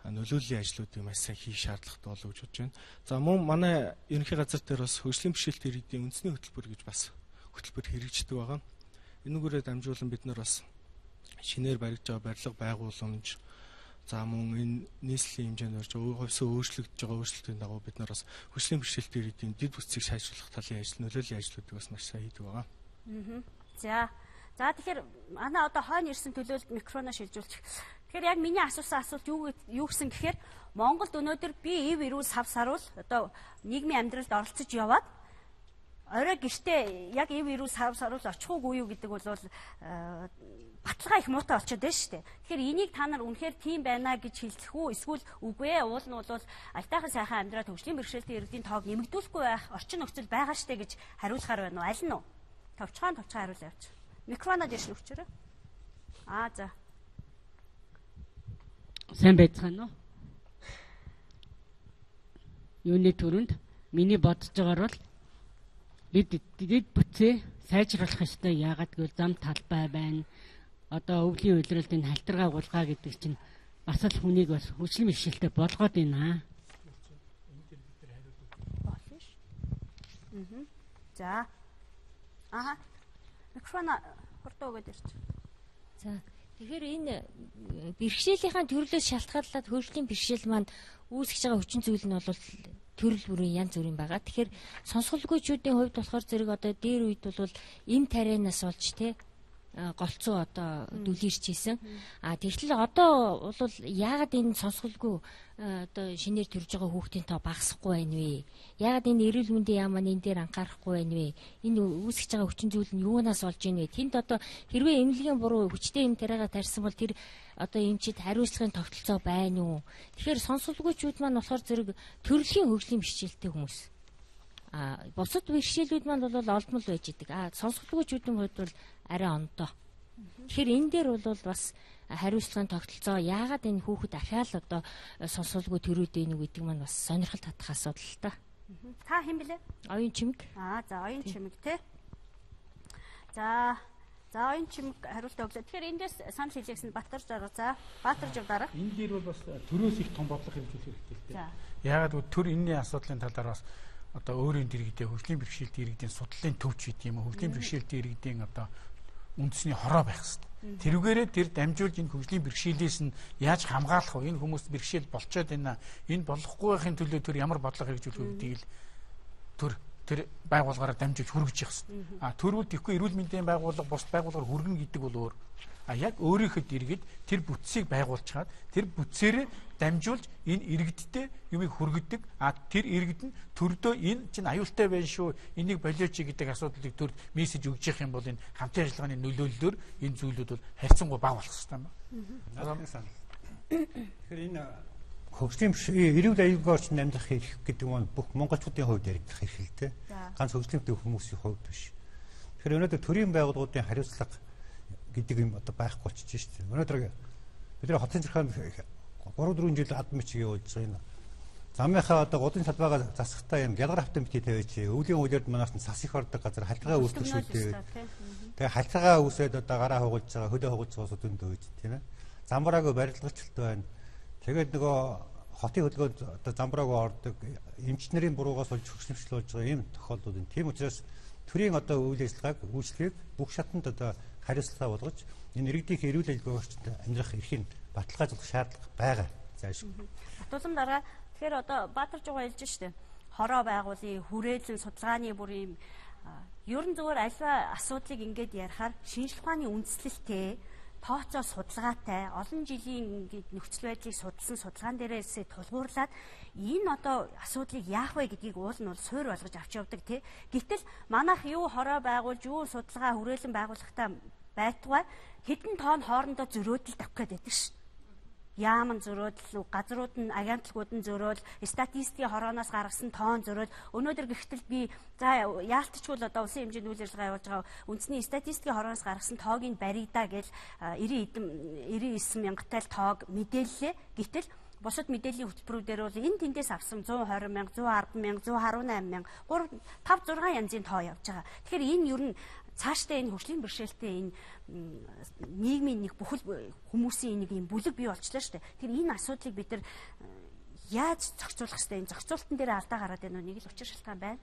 [SPEAKER 14] нөлөөллийн ажлуудыг маш сайн хийх шаардлагатай болов гэж бодож байна. За мөн манай ерөнхий газар дээр бас хөгжлийн бэрхшээлтэй иргэдийн үндэсний хөтөлбөр гэж бас хөтөлбөр хэрэгждэг байгаа. Энүүгээрээ дамжуулан бид нар бас шинээр баригдж байгаа барилга байгууламж, за мөн энэ нийслэлийн хэмжээнд орж хувьсаа өөрчлөгдөж байгаа өөрчлөлтийн дагуу бид нар бас хөгжлийн бэрхшээлтэй иргэдийн дэд бүтцийг сайжруулах талын ажил, нөлөөллийн ажлуудыг бас маш сайн хийдэг байгаа.
[SPEAKER 1] За. За тэгэхээр манай одоо хойно ирсэн төлөөлөлд микрофоноо шилжүүлчих. Тэгэхээр яг миний асуусан асуулт юу гэсэн гэхээр Монголд өнөөдөр би ив эрүүл сав саруул одоо нийгмийн амьдралд оролцож яваад орой гэртээ яг ив эрүүл сав саруул очих уугүй юу гэдэг бол баталгаа их муутай болчиход байна шүү дээ. Тэгэхээр энийг та нар үнэхээр тийм байна гэж хэлэх үү эсвэл үгүй ээ уул нь бол алтайхан сайхан амьдраад хөгжлийн бэрхшээлтэй иргэдийн тоог нэмэгдүүлэхгүй байх орчин нөхцөл байгаа шүү дээ гэж хариулахаар байна уу? Аль нь вэ? Товчхон хариулаа явууч. Микрофоноо дээш нөхчөрөө. Аа за.
[SPEAKER 8] Сайн байцгаана уу? Юуны төрөнд миний бодож байгаагаар бол бид дэд бүтцээ сайжруулах ёстой. Яагаад гэвэл зам талбай байна. Одоо өвлийн улиралд энэ халтаргаа гулгаа гэдэг чинь бас л хүнийг бас хөгжлийн бэрхшээлтэй болгоод байна.
[SPEAKER 1] За. Аха. Микрофон хурдан өгөөд ирч.
[SPEAKER 15] За. Тэгэхээр энэ бэрхшээлийнхаа төрлөөс шалтгааллаад хөгжлийн бэрхшээл маань үүсгэж байгаа хүчин зүйл нь бол төрөл бүрийн янз бүрийн байгаа. Тэгэхээр сонсголгүйчүүдийн хувьд болохоор зэрэг одоо дээр үед бол эм тарианаас болж те голцоо одоо дүлийрч исэн. А тэгтэл одоо бол яагаад энэ сонсголгүй одоо шинээр төрж байгаа хүүхдийн тоо багасахгүй байна вэ? Яагаад энэ эрүүл мэндийн яам маань энэ дээр анхаарахгүй байна вэ? Энэ үүсгэж байгаа хүчин зүйл нь юунаас болж байна вэ? Тэнд одоо хэрвээ эмнэлгийн буруу хүчтэй эм тариагаа тарьсан бол тэр одоо эмчид хариуцлагын тогтолцоо байна уу? Тэгэхээр сонсголгүйчүүд маань болохоор зэрэг төрөлхийн хөгжлийн бэрхшээлтэй хүмүүс. А бусад бэрхшээлүүд маань бол олдмол байж идэг. А сонсголгүйчүүдийн хувьд бол арай ондоо. Тэгэхээр энэ дээр бол бас хариуцлагын тогтолцоо яагаад энэ хүүхэд ахаал одоо сонсголгүй төрөөд ийнэ гэдэг маань бас сонирхол татах асуудал л та.
[SPEAKER 1] Та хэн блэ?
[SPEAKER 15] Оюун чимэг.
[SPEAKER 1] Аа за оюун чимэг те. За за оюун чимэг хариулт өглөө. Тэгэхээр эндээс санал хэлээсэн Баттар жарга. За Баатар жив дарга.
[SPEAKER 3] Энэ дээр бол бас төрөөс их том бодлого хэрэгжүүлэх хэрэгтэй л те. Яагаад гэвэл төр энэний асуудлын талаар бас одоо өөрийн дэргэдээ хөгжлийн бэрхшээлтэй иргэдийн судлалын төвч гэдэг юм уу, хөгжлийн бэрхшээлтэй иргэдийн одоо үндэсний хороо байх хэрэгтэй. Тэрүүгээрээ тэр дамжуулж энэ хөгжлийн бэрхшээлээс нь яаж хамгаалах вэ? Энэ хүмүүс бэрхшээл болчоод байна. Энэ болохгүй байхын төлөө төр ямар бодлого хэрэгжүүлэх вэ гэдгийг л төр тэр байгууллагаараа дамжуулж хүргэж явах хэрэгтэй. А төрүүл тэгэхгүй эрүүл мэндийн байгууллага бусад байгууллагаар хүргэнэ гэдэг бол өөр. А яг өөрийнхөө иргэд тэр бүтцийг байгуулчаад тэр бүтцээрээ дамжуулж энэ иргэдтэй юмыг хүргэдэг. А тэр иргэд нь төрдөө энэ чинь аюултай байна шүү. Энийг болиоч гэдэг асуудлыг төрд мессеж өгж явах юм бол энэ хамтын ажиллагааны нөлөөллөөр энэ зүйлүүд бол харьцангуй бага болох хэрэгтэй юм
[SPEAKER 4] байна. Тэгэхээр энэ хөгжлийн эрүүл аюулгүй орчинд амьдрах эрх гэдэг нь бүх монголчуудын хувьд яригдах эрх л дээ. Ганц хөгжлийн хүмүүсийн хувьд биш. Тэгэхээр өнөөдөр төрийн байгууллагуудын хариуцлага гэдэг юм одоо байхгүй болчихж шүү дээ. Өнөөдөр бид нар хотын захиргаанд 3-4 жил ад мичиг явуулж байгаа энэ замынхаа одоо гудын салбаагаа засахтаа юм гялгар автан бити тавиач. Өвлийн үеэрд манаас нь сас их ордог газар халтгаа үүсдэг шүү дээ. Тэгээ халтгаа үүсээд одоо гараа хугалж байгаа, хөлөө хугалж байгаа улсууд өндөө үйж тийм ээ. Замбраагүй барилгачлалт байна. Тэгээд нөгөө хотын хөдөлгөөнд одоо замбраагүй ордог эмч нарын буруугаас болж хөгжлөмжл болж байгаа ийм тохиолдлууд байна. Тийм учраас төрийн одоо үйл ажиллагааг үйлчлэгийг бүх шатанд одоо хариуцлага болгож энэ иргэдийн эрүүл аюулгүй орчинд амьдрах эрхийг баталгаажуулах шаардлага байгаа. Зайлшгүй.
[SPEAKER 1] Батулан дараа тэгэхээр одоо Баатар жугаа хэлж штэ. Хороо байгуулын хүрээлэн судалгааны бүр ийм ер нь зүгээр альва асуудлыг ингээд ярихаар шинжлэх ухааны үндслэлтэй тооцоо судалгаатай олон жилийн ингээд нөхцөл байдлыг судалсан судалгаан дээрээсээ тулгуурлаад энэ одоо асуудлыг яах вэ гэдгийг уул нь бол суур болгож авч явдаг тий. Гэтэл манайх юу хороо байгуулж юу судалгаа хүрээлэн байгуулахтаа байтугай хэдэн тоон хоорондоо зөрөөдөл тавих гээд байдаг шин. Яаман зөрөөдөл, газрууд нь агентлагууд нь зөрөөл, статистикийн хорооноос гаргасан тоон зөрөөл. Өнөөдөр гихтэл би за яалтчгүй л одоо улсын хэмжээнд үйл ажиллагаа явуулж байгаа үндэсний статистикийн хорооноос гаргасан тоог нь баригдаа гэж 99 мянгатай л тоог мэдээллээ. Гэтэл бусад мэдээллийн хөтөлбөрүүдээр бол энэ тэндээс авсан 120 мянга, 110 мянга, 118 мянга, 3 5 6 янзын тоо явж байгаа. Тэгэхээр энэ ер нь цаашдаа энэ хөгжлийн бэрхшээлтэй энэ нийгмийн нэг бүхэл хүмүүсийн нэг юм бүлэг бий болчлаа шүү дээ. Тэгэхээр энэ асуудлыг бид нар яаж зохицуулах хэрэгтэй? Энэ зохицуултан дээр алдаа гараад байна уу? Нэг л учир шалтгаан байна.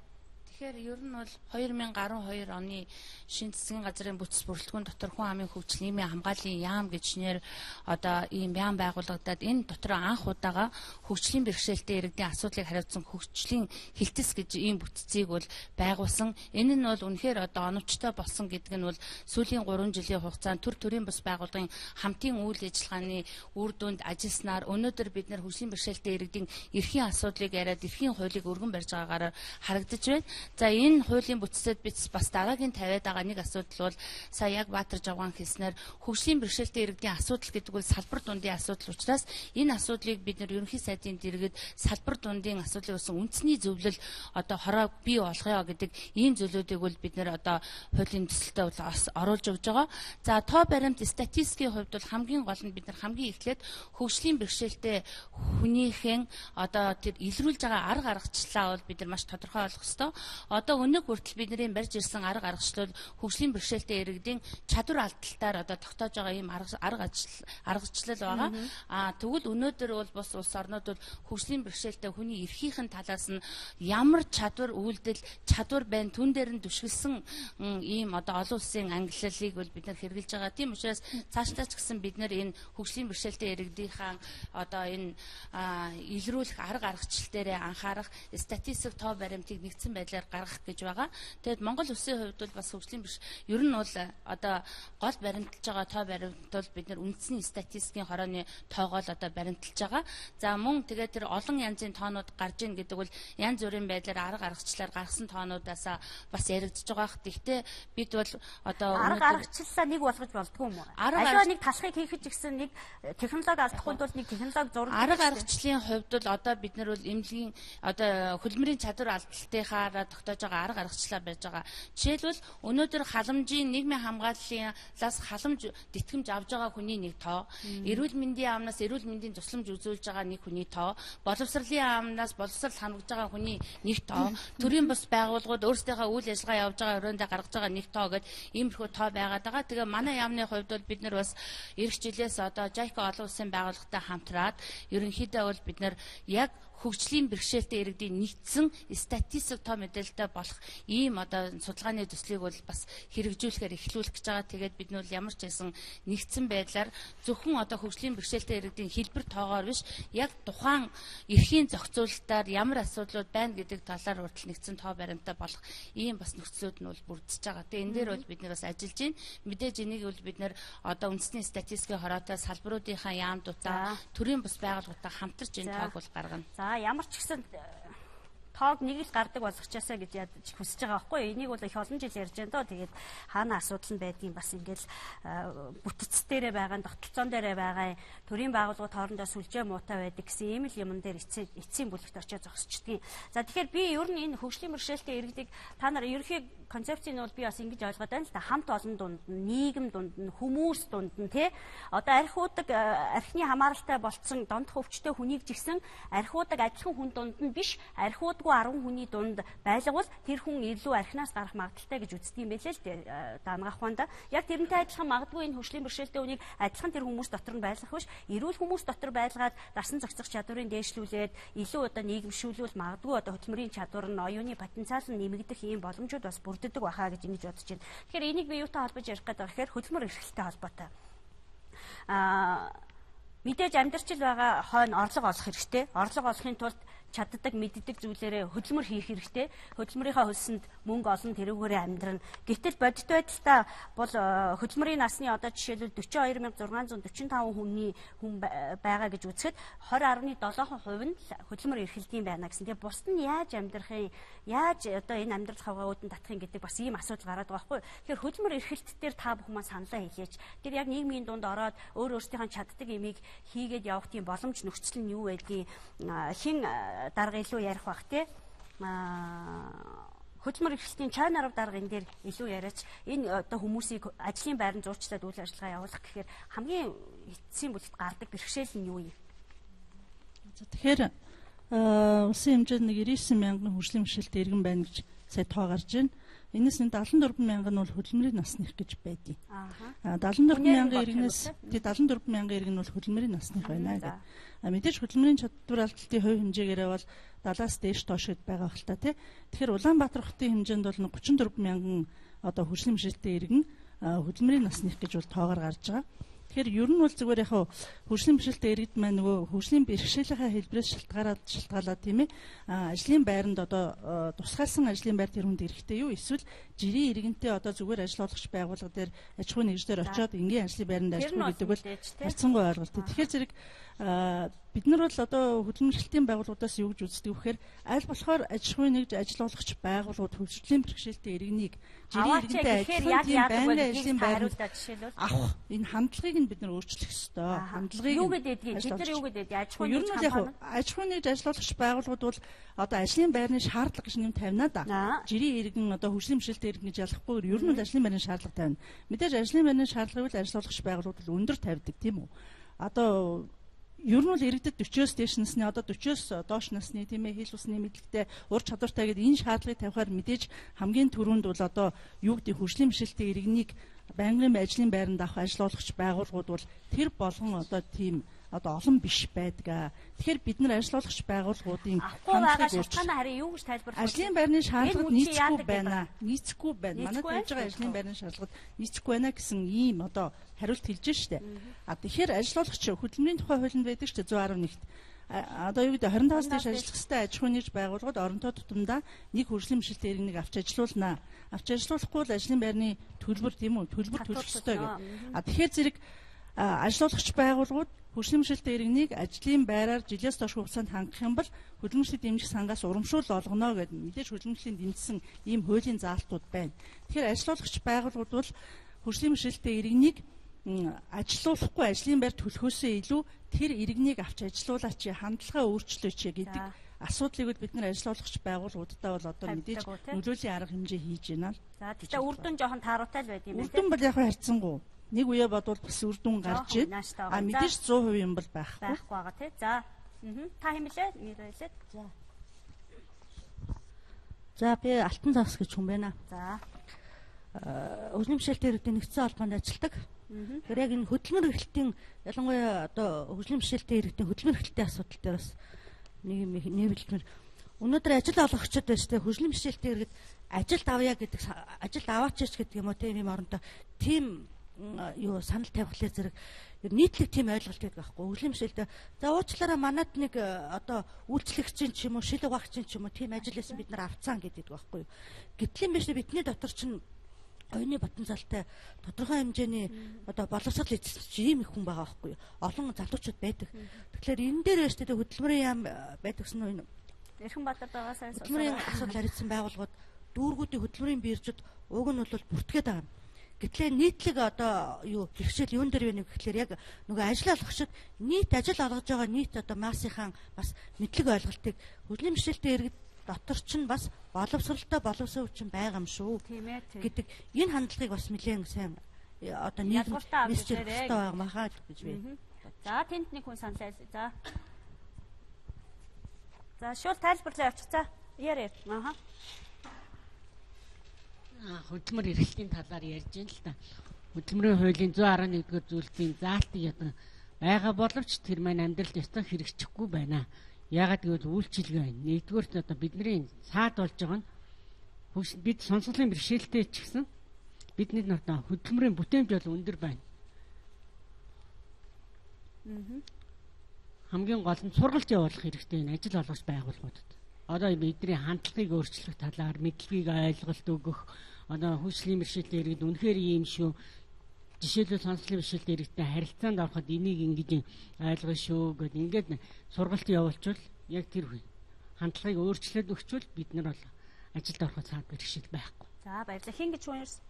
[SPEAKER 10] Тэгэхээр ер нь бол 2012 оны шинэ засгийн газрын бүтц бүрэлдэхүүн дотор хүн амын хөгжил нийгмийн хамгааллын яам гэж нэр одоо ийм яам байгуулагдаад энэ дотор анх удаага хөгжлийн бэрхшээлтэй иргэдийн асуудлыг хариуцсан хөгжлийн хилтэс гэж ийм бүтцийг бол байгуулсан. Энэ нь бол үнэхээр одоо оновчтой болсон гэдэг нь бол сүүлийн 3 жилийн хугацаанд төр төрийн бус байгууллагын хамтын үйл ажиллагааны үр дүнд ажилласнаар өнөөдөр бид нар хөгжлийн бэрхшээлтэй иргэдийн эрхийн асуудлыг яриад эрхийн хуулийг өргөн барьж байгаагаараа харагдаж байна. За энэ хуулийн бүтцэд бид бас дараагийн тавиад байгаа нэг асуудал бол сая яг Баатар Жавгаан хэлснээр хөгжлийн бэрхшээлтэй иргэдийн асуудал гэдэг бол салбар дундын асуудал учраас энэ асуудлыг бид нар ерөнхий сайдын дэргэд салбар дундын асуудлыг болсон үндэсний зөвлөл одоо хороо бий болгоё гэдэг ийм зүйлүүдийг бол бид нар одоо хуулийн төсөлтөд бол оруулж өгж байгаа. За тоо баримт статистикийн хувьд бол хамгийн гол нь бид нар хамгийн эхлээд хөгжлийн бэрхшээлтэй хүнийхэн одоо тэр илрүүлж байгаа арга аргачлалаа бол бид нар маш тодорхой болгох ёстой. Одоо өнөг хүртэл бидний барьж ирсэн арга аргачлал хөгжлийн бэрхшээлтэй иргэдийн чадвар алдалтаар одоо тогтоож байгаа ийм аргачлал байгаа. Аа тэгвэл өнөөдөр бол бус улс орнууд бол хөгжлийн бэрхшээлтэй хүний эрхийнхэн талаас нь ямар чадвар үйлдэл чадвар байна түн дээр нь түшгэлсэн ийм одоо олон улсын ангиллалыг бол бид нар хэрэглэж байгаа. Тийм учраас цаашдаа ч гэсэн бид нар энэ хөгжлийн бэрхшээлтэй иргэдийнхаа одоо энэ илрүүлэх арга аргачлал дээрээ анхаарах статистик тоо баримтыг нэгдсэн байдлаар гаргах гэж байгаа. Тэгээд Монгол улсын хувьд бол бас хөгжлийн биш. Ер нь бол одоо гол баримталж байгаа тоо баримт бол бид нар үндэсний статистикийн хорооны тоогоо л одоо баримталж байгаа. За мөн тэгээд тэр олон янзын тоонууд гарч ийн гэдэг бол янз бүрийн байдлаар арга аргачлалаар гаргасан тоонуудаас бас яригдж байгаа. Гэхдээ бид бол одоо
[SPEAKER 1] арга аргачлалаа нэг болгож болдгоо юм уу? Аливаа нэг талхыг хийхэд ч гэсэн нэг технологи алдахгүй бол нэг технологи зураг
[SPEAKER 10] арга аргачлалын хувьд бол одоо бид нар бол эмнэлгийн одоо хөдөлмөрийн чадвар алдалтынхаараа тогтоож байгаа арга аргачлалаа байж байгаа. Жишээлбэл өнөөдөр халамжийн нийгмийн хамгааллын лаас халамж тэтгэмж авж байгаа хүний нэг тоо, эрүүл мэндийн яамнаас эрүүл мэндийн тусламж үзүүлж байгаа нэг хүний тоо, боловсролын яамнаас боловсрол хангаж байгаа хүний нэг тоо, төрийн бус байгууллагууд өөрсдийнхөө үйл ажиллагаа явуулж байгаа өрөөндөө гаргаж байгаа нэг тоо гэд иймэрхүү тоо байгаад байгаа. Тэгээ манай яамны хувьд бол бид нар бас эх жилээс одоо JICA олон улсын байгууллагатай хамтраад ерөнхийдөө бол бид нар яг хөгжлийн бэрхшээлтэй иргэдийн нэгдсэн статистик тоо мэдээлэлтэй болох ийм одоо судалгааны төслийг бол бас хэрэгжүүлэхээр эхлүүлэх гэж байгаа. Тэгээд бид нь бол ямар ч байсан нэгдсэн байдлаар зөвхөн одоо хөгжлийн бэрхшээлтэй иргэдийн хэлбэр тоогоор биш, яг тухайн эрхийн зохицуулалтаар ямар асуудлууд байна гэдэг талаар хүртэл нэгдсэн тоо баримттай болох ийм бас нөхцлүүд нь бол бүрдэж байгаа. Тэгээд энэ дээр бол бид нар бас ажиллаж байна. Мэдээж энийг бол бид нар одоо үндэсний статистикийн хороотой салбаруудынхаа яамдуудаа, төрийн бус байгууллагуудаа хамтарч энэ тоог бол гаргана.
[SPEAKER 1] За, ямар ч гэсэн тоог нэг л гардаг болгочаасаа гэж ядаж хүсэж байгаа байхгүй юу? Энийг бол их олон жил ярьж байна доо. Тэгээд хаана асуудал нь байдгийг бас ингээл бүтэц дээрээ байгаа, тогтолцоон дээрээ байгаа, төрийн байгууллагууд хоорондоо сүлжээ муутай байдаг гэсэн ийм л юмн дээр эцсийн бүлэгт очиж зогсчдгийг. За, тэгэхээр би ер нь энэ хөгжлийн бэрхшээлтэй иргэдийг та нар ерөнхий концепцийг нь бол би бас ингэж ойлгоод байна л да. Хамт олон дунд нь, нийгэм дунд нь, хүмүүс дунд нь тий. Одоо архиудаг архины хамааралтай болцсон донтох өвчтөй хүнийг жигсэн архиудаг адилхан хүн дунд нь биш, архиудгүй 10 хүний дунд байлгавал тэр хүн илүү архинаас гарах магадaltaй гэж үздэг юм байлээ л дээ дангаах ухаанд. Яг тэрнтэй адилхан магадгүй энэ хөгжлийн бэрхшээлтэй хүнийг адилхан тэр хүмүүс дотор нь байлгах биш, эрүүл хүмүүс дотор байлгаад дасан зохицох чадварыг дээшлүүлээд илүү одоо нийгэмшүүлвэл магадгүй одоо хөдөлмөрийн чадвар нь, оюуны потенциал нь нэмэгдэх ийм боломжууд бас бүрддэг байхаа гэж ингэж бодож байна. Тэгэхээр энийг би юутай холбож ярих гэдэг вэ гэхээр хөдөлмөр эрхлэлтэй холбоотой. Мэдээж амьдарчил байгаа хойно орлого олох хэрэгтэй. Орлого олохын тулд чаддаг, мэддэг зүйлээрээ хөдөлмөр хийх хэрэгтэй. Хөдөлмөрийнхөө хөлсөнд мөнгө олон тэрүүгээрээ амьдрна. Гэтэл бодит байдалтай бол хөдөлмөрийн насны одоо жишээлбэл 42645 хүний хүн байгаа гэж үзэхэд 20.7% нь хөдөлмөр эрхэлдэг юм байна гэсэн. Тэгээ бусд нь яаж амьдрах юм, яаж одоо энэ амьдрал хавгаа үүдэн татах юм гэдэг бас ийм асуудал гараад байгаа байхгүй. Тэгэхээр хөдөлмөр эрхэлт дээр та бүхэн маань саналаа хэлээч. Тэр яг нийгмийн дунд ороод өөр өөрсдийнхөө чаддаг юмыг хийгээд явах тийм боломж нөхцөл нь юу байдгийг хин дарга илүү ярих бах тий. Хөдөлмөр эрхлэлтийн чойн арав дарга энэ дээр илүү яриач. Энэ одоо хүмүүсийг ажлын байранд зуучлаад үйл ажиллагаа явуулах гэхээр хамгийн эцсийн бүлэгт гардаг бэрхшээл нь юу юм?
[SPEAKER 13] За, тэгэхээр улсын хэмжээнд нэг 99 мянган хөгжлийн бэрхшээлтэй иргэн байна гэж сая тоо гарч байна. Энэс нь 74 мянган нь бол хөдөлмөрийн насных гэж байдیں۔ 74 мянган иргэнээс тий 74 мянган иргэн нь бол хөдөлмөрийн насных байна гэдэг. Мэдээж хөдөлмөрийн чадвар алдалтын хувь хэмжээгээрээ бол 70-аас дээш доош гэд байгаа хэл та тий. Тэгэхээр Улаанбаатар хотын хэмжээнд бол 34 мянган одоо хөгжлийн бэрхшээлтэй иргэн хөдөлмөрийн насных гэж бол тоогоор гарч байгаа. Тэгэхээр ер нь бол зүгээр яг хөгжлийн бэрхшээлтэй иргэд маань нөгөө хөгжлийн бэрхшээлийнхаа хэлбэрээс шалтгаалаад тийм ажлын байранд одоо тусгаалсан ажлын байр тэр хүнд эрэхтэй юу, эсвэл жирийн иргэнтэй одоо зүгээр ажил олгогч байгууллага дээр аж ахуйн нэгжлэр очиод энгийн ажлын байранд ажиллах гэдэг бол харьцангуй ойлголт. Тэгэхээр зэрэг бид нар бол одоо хөдөлмөрийн байгууллагуудаас юу гэж үздэг вэ гэхээр аль болохоор аж ахуйн нэгж ажил олгогч байгууллагууд хөгжлийн бэрхшээлтэй иргэнийг жирийн иргэнтэй адилхан тийм байнгын ажлын байранд авах энэ хандлагыг нь бид нар өөрчлөх ёстой. Хандлагыг
[SPEAKER 1] юу гэдэг вэ? Бид нар юу гэдэг вэ? Аж ахуйн нэгж
[SPEAKER 13] аж ахуйн нэгж ажил олгогч байгууллагууд бол одоо ажлын байрны шаардлага гэж нэм тавина да. Жирийн иргэн одоо хөгжлийн бэрхшээлтэй иргэн гэж ялахгүй ер нь бол ажлын байрны шаардлага тавина. Мэдээж ажлын байрны шаардлагыг л ажил олгогч байгууллагууд бол өндөр тавьдаг тийм үү? Одоо ер нь бол иргэдэд 40-оос дээш насны одоо 40-оос доош насны тийм хэл усны мэдлэгтэй ур чадвартай гэдэг энэ шаардлагыг тавихаар мэдээж хамгийн түрүүнд бол одоо юу гэдэг хөгжлийн бэрхшээлтэй иргэнийг байнгын ажлын байранд авах ажил олгогч байгууллагууд бол тэр болгон одоо тийм одоо олон биш байдаг. Тэгэхээр бид нар ажил олгогч байгууллагуудын
[SPEAKER 1] хандлагыг шалтгаанаа харин юу гэж тайлбарлах вэ?
[SPEAKER 13] Ажлын байрны шаардлагад нийцэхгүй байна. Нийцэхгүй байна. Манай тавьж байгаа ажлын байрны шаардлагад нийцэхгүй байна гэсэн ийм одоо хариулт хэлж штэ. А тэгэхээр ажил олгогч хөдөлмөрийн тухай хуулинд байдаг штэ 111-т. Одоо юу гэдэг 25-аас дээш ажиллах ёстой аж ахуйн нэгж байгууллагууд оронтой тутамдаа нэг хөгжлийн бэрхшээлтэй иргэнийг авч ажилуулна. Авч ажилуулахгүй бол ажлын байрны төлбөр тийм үү? Төлбөр төлөх ёстой гэх. А тэгэхээр зэрэг ажил олгогч байгууллагууд хөгжлийн бэрхшээлтэй иргэнийг ажлын байраар жилээс доош хугацаанд хангах юм бол хөдөлмөрчлөлт дэмжих сангаас урамшуул олгоно гэдэг мэдээж хөдөлмөрчлөлийн дэмжсэн ийм хуулийн заалтууд байна. Тэгэхээр ажил олгогч байгууллагууд бол хөгжлийн бэрхшээлтэй иргэнийг ажилуулахгүй ажлын байр төлөхөөсөө илүү тэр иргэнийг авч ажилуулаач, хандлагаа өөрчлөөч гэдэг асуудлыг бид нар ажил олгогч байгууллагуудтай бол одоо мэдээж нөлөөлийн арга хэмжээ хийж байна л.
[SPEAKER 1] За тэгтээ үр дүн жоохон тааруутай л байд юм байна.
[SPEAKER 13] Үр дүн бол яг харьцангуй. Нэг үе бодвол бас үр дүн гарч ийн. А мэдээж 100% юм бол байхгүй.
[SPEAKER 1] Байхгүй байгаа тий. За. Та хэм блэ? Нэр хэлээд.
[SPEAKER 16] За. За би Алтан загас гэж хүн байна.
[SPEAKER 1] За.
[SPEAKER 16] Хөгжлийн бэрхшээлтэй иргэдийн нэгдсэн холбоонд ажилладаг. Тэгэхээр яг энэ хөдөлмөр эрхлэлтийн ялангуяа одоо хөгжлийн бэрхшээлтэй иргэдийн хөдөлмөр эрхлэлтийн асуудал дээр бас Нэг юм нэвлэлмэр. Өнөөдөр ажил олгогчид байж тээ хөгжлийн бэрхшээлтэй иргэд ажилд авъя гэдэг, ажилд аваач гэдэг юм уу тийм юм оронтой тийм юу санал тавихлаар зэрэг нийтлэг тийм ойлголт байдаг байхгүй. Хөгжлийн бэрхшээлтэй за уучлаарай манад нэг одоо үйлчлэгчийн ч юм уу шил угаагчийн ч юм уу тийм ажил байсан бид нар авцаан гэдэг байхгүй юу. Гэтэл юм биш, бидний дотор чинь оюуны потенциалтай тодорхой хэмжээний одоо боловсрол эзэлж ийм их хүн байгаа байхгүй юу. Олон залуучууд байдаг. Тэгэхээр энэ дээр байж тээ хөдөлмөрийн яам байдагсан нь
[SPEAKER 1] Эрхэн Баатар байгаа сайн
[SPEAKER 16] хөдөлмөрийн асуудал хариуцсан байгууллагууд дүүргүүдийн хөдөлмөрийн биржид уг нь бол бүртгээд байгаа юм. Гэтлээ нийтлэг одоо юу бэрхшээл юун дээр вэ гэхлээр яг нөгөө ажил олгогчид нийт ажил олгож байгаа нийт одоо массынхаа бас мэдлэг ойлголтыг хөгжлийн бэрхшээлтэй иргэд дотор чинь бас боловсралтай боловсон хүчин байгаа юм шүү гэдэг энэ хандлагыг бас нэлээд сайн одоо нийгэм мессеж хэрэгтэй байгаа махаа гэж би.
[SPEAKER 1] За тэнд нэг хүн санал. За. За шууд тайлбарлаа явчих. За яар. Аха.
[SPEAKER 8] Хөдөлмөр эрхлэлтийн талаар ярьж байна л та. Хөдөлмөрийн хуулийн 111-р зүйлсийн заалтыг ядан байгаа боловч тэр маань амьдралд ёстой хэрэгжихгүй байна. Яагаад гэвэл үйлчилгээ байна. Нэгдүгээрт одоо бидний саад болж байгаа нь бид сонсголын бэрхшээлтэй ч гэсэн бидний одоо хөдөлмөрийн бүтээмж бол өндөр байна. Хамгийн гол нь сургалт явуулах хэрэгтэй энэ ажил олгогч байгууллагуудад. Одоо бидний хандлагыг өөрчлөх талаар мэдлэгийг ойлголт өгөх, одоо хөгжлийн бэрхшээлтэй иргэд үнэхээр ийм шүү. Жишээлбэл сонсголын бэрхшээлтэй иргэдтэй харилцаанд ороход энийг ингэж ойлгоно шүү гэд ингээд сургалт явуулчвал яг тэр хандлагыг өөрчлөөд өгчвөл бид нар бол ажилд ороход цаад бэрхшээл байхгүй.
[SPEAKER 1] За баярлалаа. Хин гэж хүн ирсэн?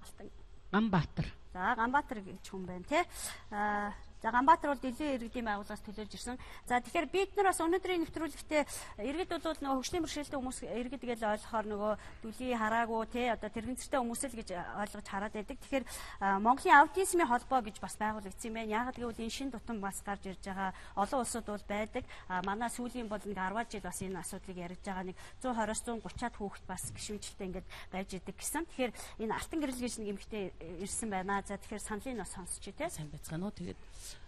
[SPEAKER 1] Алтан.
[SPEAKER 8] Ганбаатар.
[SPEAKER 1] За Ганбаатар гэж хүн байна тий. За Ганбаатар бол дэлхийн иргэдийн байгууллагаас төлөөлж ирсэн. За тэгэхээр бид нар бас өнөөдрийн нэвтрүүлэгтээ иргэд бол нөгөө хөгжлийн бэрхшээлтэй хүмүүс иргэд гэж ойлгохоор нөгөө дүлий хараагүй тий одоо тэрэгцэртэй хүмүүс л гэж ойлгож хараад байдаг. Тэгэхээр Монголын аутизмын холбоо гэж бас байгуулагдсан юм байна. Яагаад гэвэл энэ шин тутам бас гарч ирж байгаа олон улсууд бол байдаг. Манай сүүлийн бол нэг 10 жил бас энэ асуудлыг ярьж байгаа нэг 120-оос 130-аад хүүхэд бас гишүүнчлэлтэй ингээд байж идэг гэсэн. Тэгэхээр энэ алтан гэрэл гэж нэг эмэгтэй ирсэн байна. За тэгэхээр саналыг бас сонсч тий.
[SPEAKER 17] Сайн байцгаана уу. Тэгээд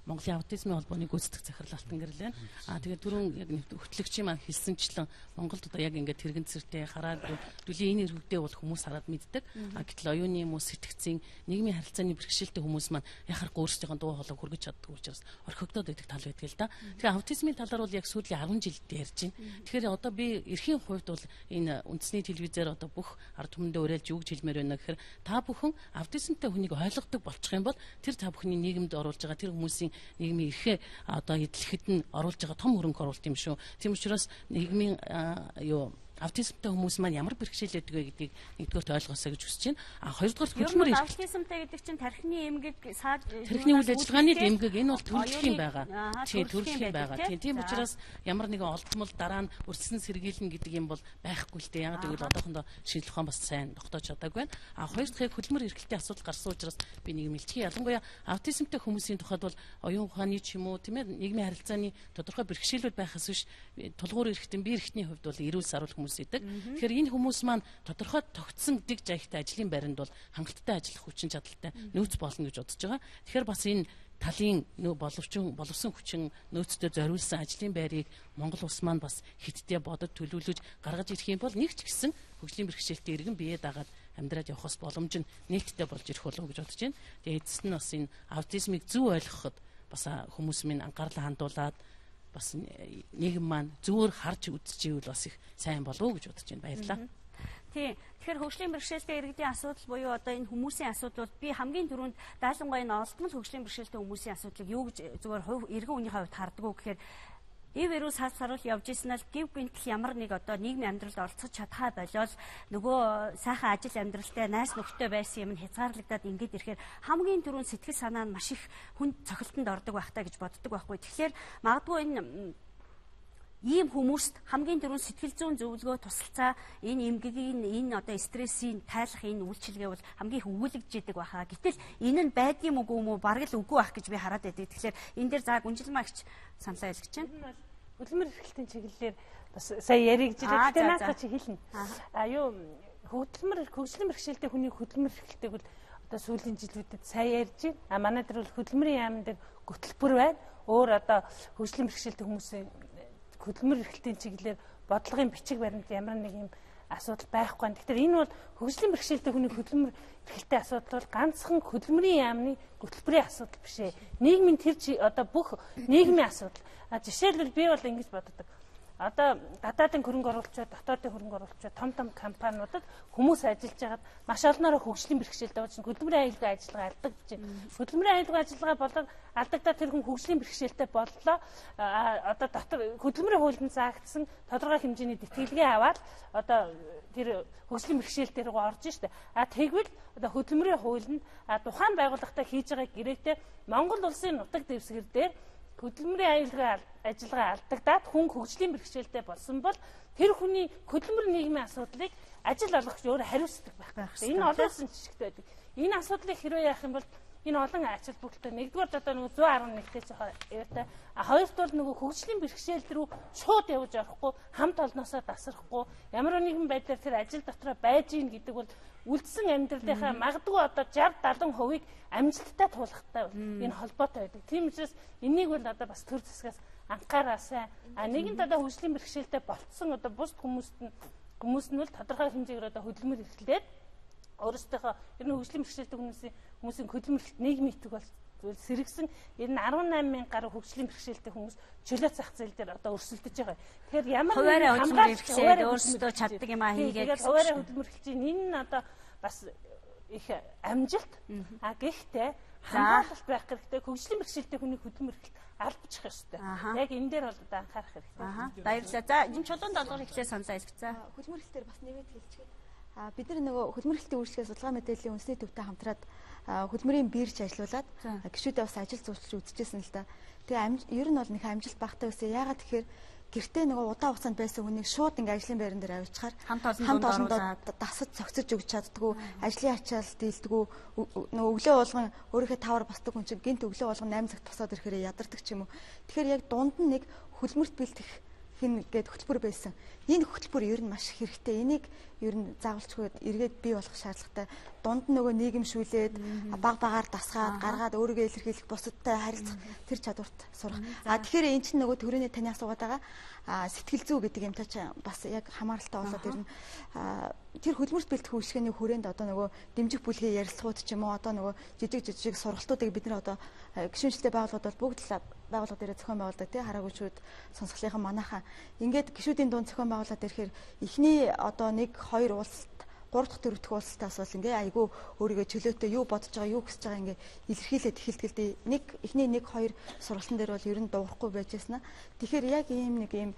[SPEAKER 17] Монголын аутизмын холбооны гүйцэтгэх захирал Алтан гэрэл байна. Тэгээд түрүүн яг хөтлөгчийн маань хэлсэнчлэн Монголд одоо яг ингээд тэрэгцэртэй хараагүй дүлийн энэ эрхүүдээ бол хүмүүс хараад мэддэг. Гэтэл оюуны юм уу сэтгцийн нийгмийн харилцааны бэрхшээлтэй хүмүүс маань яхахгүй өөрсдийнхөө дуу хоолойг хүргэж чаддаггүй учраас орхигдоод байдаг тал байдаг л да. Тэгэхээр аутизмын талаар бол яг сүүлийн 10 жилд ярьж байна. Тэгэхээр одоо би эрхийн хувьд бол энэ үндэсний телевизээр одоо бүх ард түмэндээ уриалж юу гэж хэлмээр байна гэхээр та бүхэн аутизмтай хүнийг ойлгодог болчих юм бол тэр та бүхний нийгэмд оруулж байгаа тэр хүмүүсийн нийгмийн эрхээ одоо эдлэхэд нь оруулж байгаа том хөрөнгө оруулалт юм шүү. Тийм учраас нийгмийн аутизмтай хүмүүс маань ямар бэрхшээл өгдөг вэ гэдгийг нэгдүгээрт ойлгосоо гэж хүсэж байна. Хоёрдугаар хөдөлмөр
[SPEAKER 1] эрхлэлт. Аутизмтай гэдэг чинь тархины эмгэг,
[SPEAKER 17] тархины үйл ажиллагааны эмгэг, энэ бол төрөлх юм байгаа. Тийм, төрөлх юм байгаа. Тийм учраас ямар нэгэн олдмол дараа нь өрсөлсөн сэргийлнэ гэдэг юм бол байхгүй л дээ. Яг гэвэл одоохондоо шинжлэх ухаан бас сайн тогтоож чадаагүй байна. Хоёр дахь хөдөлмөр эрхлэлтийн асуудал гарсан учраас би нэг юм хэлчихье. Ялангуяа аутизмтай хүмүүсийн тухайд бол оюун ухааны ч юм уу, тийм ээ, нийгмийн харилцааны тодорхой бэрхшээлүүд байхаас биш тулгуур эрхтэн бие эрхтний хувьд бол эрүүл саруул хүмүүс идэг. Тэгэхээр энэ хүмүүс маань тодорхой тогтсон дэг жаягтай ажлын байранд бол хангалттай ажиллах хүчин чадалтай нөөц болно гэж бодож байгаа. Тэгэхээр бас энэ талын боловсон хүчин нөөцтэй зориулсан ажлын байрыг Монгол улс маань бас хитдээ бодод төлөвлөж гаргаж ирэх юм бол нэг ч гэсэн хөгжлийн бэрхшээлтэй иргэн бие дагаад амьдраад явах боломж нь нээлттэй болж ирэх болов уу гэж бодож байна. Тэгээ эцэст нь бас энэ аутизмыг зөв ойлгоход бас хүмүүс минь анхаарлаа хандуулад бас нийгэм маань зөвөр харж үзчихвэл бас их сайн болов уу гэж бодож байна. Баярлалаа.
[SPEAKER 1] Тийм. Тэгэхээр хөгжлийн бэрхшээлтэй иргэдийн асуудал буюу одоо энэ хүмүүсийн асуудал бол би хамгийн түрүүнд дайлангуяа энэ олдмол хөгжлийн бэрхшээлтэй хүмүүсийн асуудлыг юу гэж зүгээр хувь иргэн үнийхээ хувьд харддаг уу гэхээр ив эрүү сар саруул явж исэн л гів гинтл ямар нэг одоо нийгмийн амьдралд оролцож чадхаа болоод нөгөө сайхан ажил амьдралтай найс нөхдөд байсан юм нь хязгаарлагдаад ингээд ирэхээр хамгийн түрүүнд сэтгэл санаа нь маш их хүнд цохилтонд ордог байх таа гэж боддог байхгүй. Тэгэхээр магадгүй энэ ийм хүмүүст хамгийн түрүүнд сэтгэл зүйн зөвлөгөө тусалцаа энэ эмгэгийн энэ одоо стрессийн тайлах энэ үйлчилгээ бол хамгийн их өгүүлэгдэж идэг байхаа. Гэтэл энэ нь байдгийм үгүй юм уу? Бараг л үгүй байх гэж би хараад байдаг. Тэгэхээр энэ дээр за гүнжилмаа гэж саналаа хэлж байна.
[SPEAKER 9] Хөдөлмөр эрхлэлтийн чиглэлээр бас сая яригдж ирээ. Гэтэ наадах чи хэлнэ. А юу хөдөлмөр хөгжлийн бэрхшээлтэй хүний хөдөлмөр эрхлэлтийг бол одоо сүүлийн жилүүдэд сайн ярьж байна. А манай дээр бол хөдөлмөрийн яамн дээр хөтөлбөр байна. Өөр одоо хөгжлийн бэрхшээлтэй хүмүүсийн хөдөлмөр эрхлэлтийн чиглэлээр бодлогын бичиг баримт ямар нэг юм асуудал байхгүй. Тэгэхээр энэ бол хөгжлийн бэрхшээлтэй хүний хөдөлмөр эрхлэлтийн асуудал бол ганцхан хөдөлмөрийн яамны хөтөлбөрийн асуудал биш ээ. Нийгмийн тэр одоо бүх нийгмийн асуудал. А жишээлбэл би бол ингэж боддог. Одоо гадаадын хөрөнгө оруулагчид, дотоодын хөрөнгө оруулагчид том том компаниудад хүмүүс ажиллаж байгаад маш олноороо хөгжлийн бэрхшээлтэй болж хөдөлмөрийн аюулгүй ажиллагаа алдагдаж байна. Хөдөлмөрийн аюулгүй ажиллагаа болоод алдагдаад тэр хүн хөгжлийн бэрхшээлтэй боллоо. Одоо дотор хөдөлмөрийн хуульд заагдсан тодорхой хэмжээний тэтгэлгээ аваад одоо тэр хөгжлийн бэрхшээлтэй рүү орж штэ. А тэгвэл одоо хөдөлмөрийн хуульд тухайн байгууллагатай хийж байгаа гэрээтэй Монгол улсын нутаг дэвсгэр дээр хөдөлмөрийн аюулгүй ажиллагаа алдагдаад хүн хөгжлийн бэрхшээлтэй болсон бол тэр хүний хөдөлмөр нийгмийн асуудлыг ажил олгогч өөрөө хариуцдаг байх. Энэ олон улсын жишгтэй байдаг. Энэ асуудлыг хэрвээ яах юм бол энэ олон ач холбогдолтой. Нэгдүгээр одоо нөгөө 111-тэй жоохон яриатай. А хоёрт бол нөгөө хөгжлийн бэрхшээл рүү шууд явж орохгүй, хамт олноосоо дасрахгүй, ямар нэгэн байдлаар тэр ажил дотроо байж гин гэдэг бол үлдсэн амьдралынхаа магадгүй одоо 60 70%-ийг амжилттай туулахтай энэ холбоотой байдаг. Тийм учраас энийг бол одоо бас төр засгаас анхаараасай. А нэгэнт одоо хөгжлийн бэрхшээлтэй болцсон одоо бусд хүмүүст нь хүмүүс нь бол тодорхой хэмжээгээр одоо хөдөлмөр эрхлээд өөрсдийнхөө ер нь хөгжлийн бэрхшээлтэй хүмүүсийн хөдөлмөр эрхлэлт нийгмийн итгэх бол зүйл сэргсэн. Ер нь 18 мянган гаруй хөгжлийн бэрхшээлтэй хүмүүс чөлөө зах зээл дээр одоо өрсөлдөж байгаа. Тэгэхээр ямар
[SPEAKER 1] нэгэн хамгаалалт бэрхшээл өөрсдөө чаддаг юм а хийгээд
[SPEAKER 9] хуваараа хөдөлмөр эрхлэж байна. Энэ нь одоо бас их амжилт. А гэхдээ хамгаалалт байх хэрэгтэй. Хөгжлийн бэрхшээлтэй хүний хөдөлмөр эрхлэлт албачих ёстой. Яг энэ дээр бол одоо анхаарах хэрэгтэй.
[SPEAKER 1] Баярлалаа. За энэ чулуун долгор эхлээ саналаа хэлцээ.
[SPEAKER 2] Хөдөлмөр эрхлэлтээр бас нэмээд хэлчихье. Бид нар нөгөө хөдөлмөр эрхлэлтийн үйлчлэгээ судалгаа мэдээллийн үндэсний төвтэй хамтраад хөдөлмөрийн бирж ажиллуулад гишүүдээ бас ажил зурчилж үзчихсэн л да. Тэгээ ер нь бол нэг амжилт багтаа байсан. Яагаад тэгэхээр гэртээ нөгөө удаан хугацаанд байсан хүнийг шууд ингээ ажлын байран дээр авчичаар хамт олондоо дасаж цогцож өгч чаддгүй, ажлын ачаал дийлдэггүй, нөгөө өглөө болгон өөрийнхөө тавар босдог хүн чинь гинт өглөө болгон 8 цагт босоод ирэхээр ядардаг ч юм уу. Тэгэхээр яг дунд нь нэг хөдөлмөрт бэлтгэх хин гээд хөтөлбөр байсан. Энэ хөтөлбөр ер нь маш хэрэгтэй. Энийг ер нь заавалчгүй эргээд бий болох шаардлагатай. Дунд нь нөгөө нийгэмшүүлээд баг багаар дасгаад гаргаад өөрийгөө илэрхийлэх, бусадтай харилцах тэр чадварт сурах. А тэгэхээр эн чинь нөгөө төрөний таны асуугаад байгаа сэтгэл зүй гэдэг юмтай ч бас яг хамааралтай болоод ирнэ. Тэр хөдөлмөрт бэлтгэх үйлчлэгээний хүрээнд одоо нөгөө дэмжих бүлгийн ярилцлагууд ч юм уу одоо нөгөө жижиг сургалтуудыг бид нар одоо гишүүнчлэлтэй байгууллагууд бол бүгд л байгууллага дээрээ зохион байгуулдаг тий хараагүйчүүд сонсголынхан манайхан ингээд гишүүдийн дунд зохион байгуулад ирэхээр эхний одоо 1 2 уулзалт 3 дахь 4 дахь уулзалтаас бол ингээ айгүй өөрийгөө чөлөөтэй юу бодож байгаа юу хүсэж байгаа ингээ илэрхийлээд эхэлдэг л дээ. Нэг эхний 1 2 сургалтын дээр бол ер нь дуугарахгүй байж байсан. Тэгэхээр яг ийм нэг ийм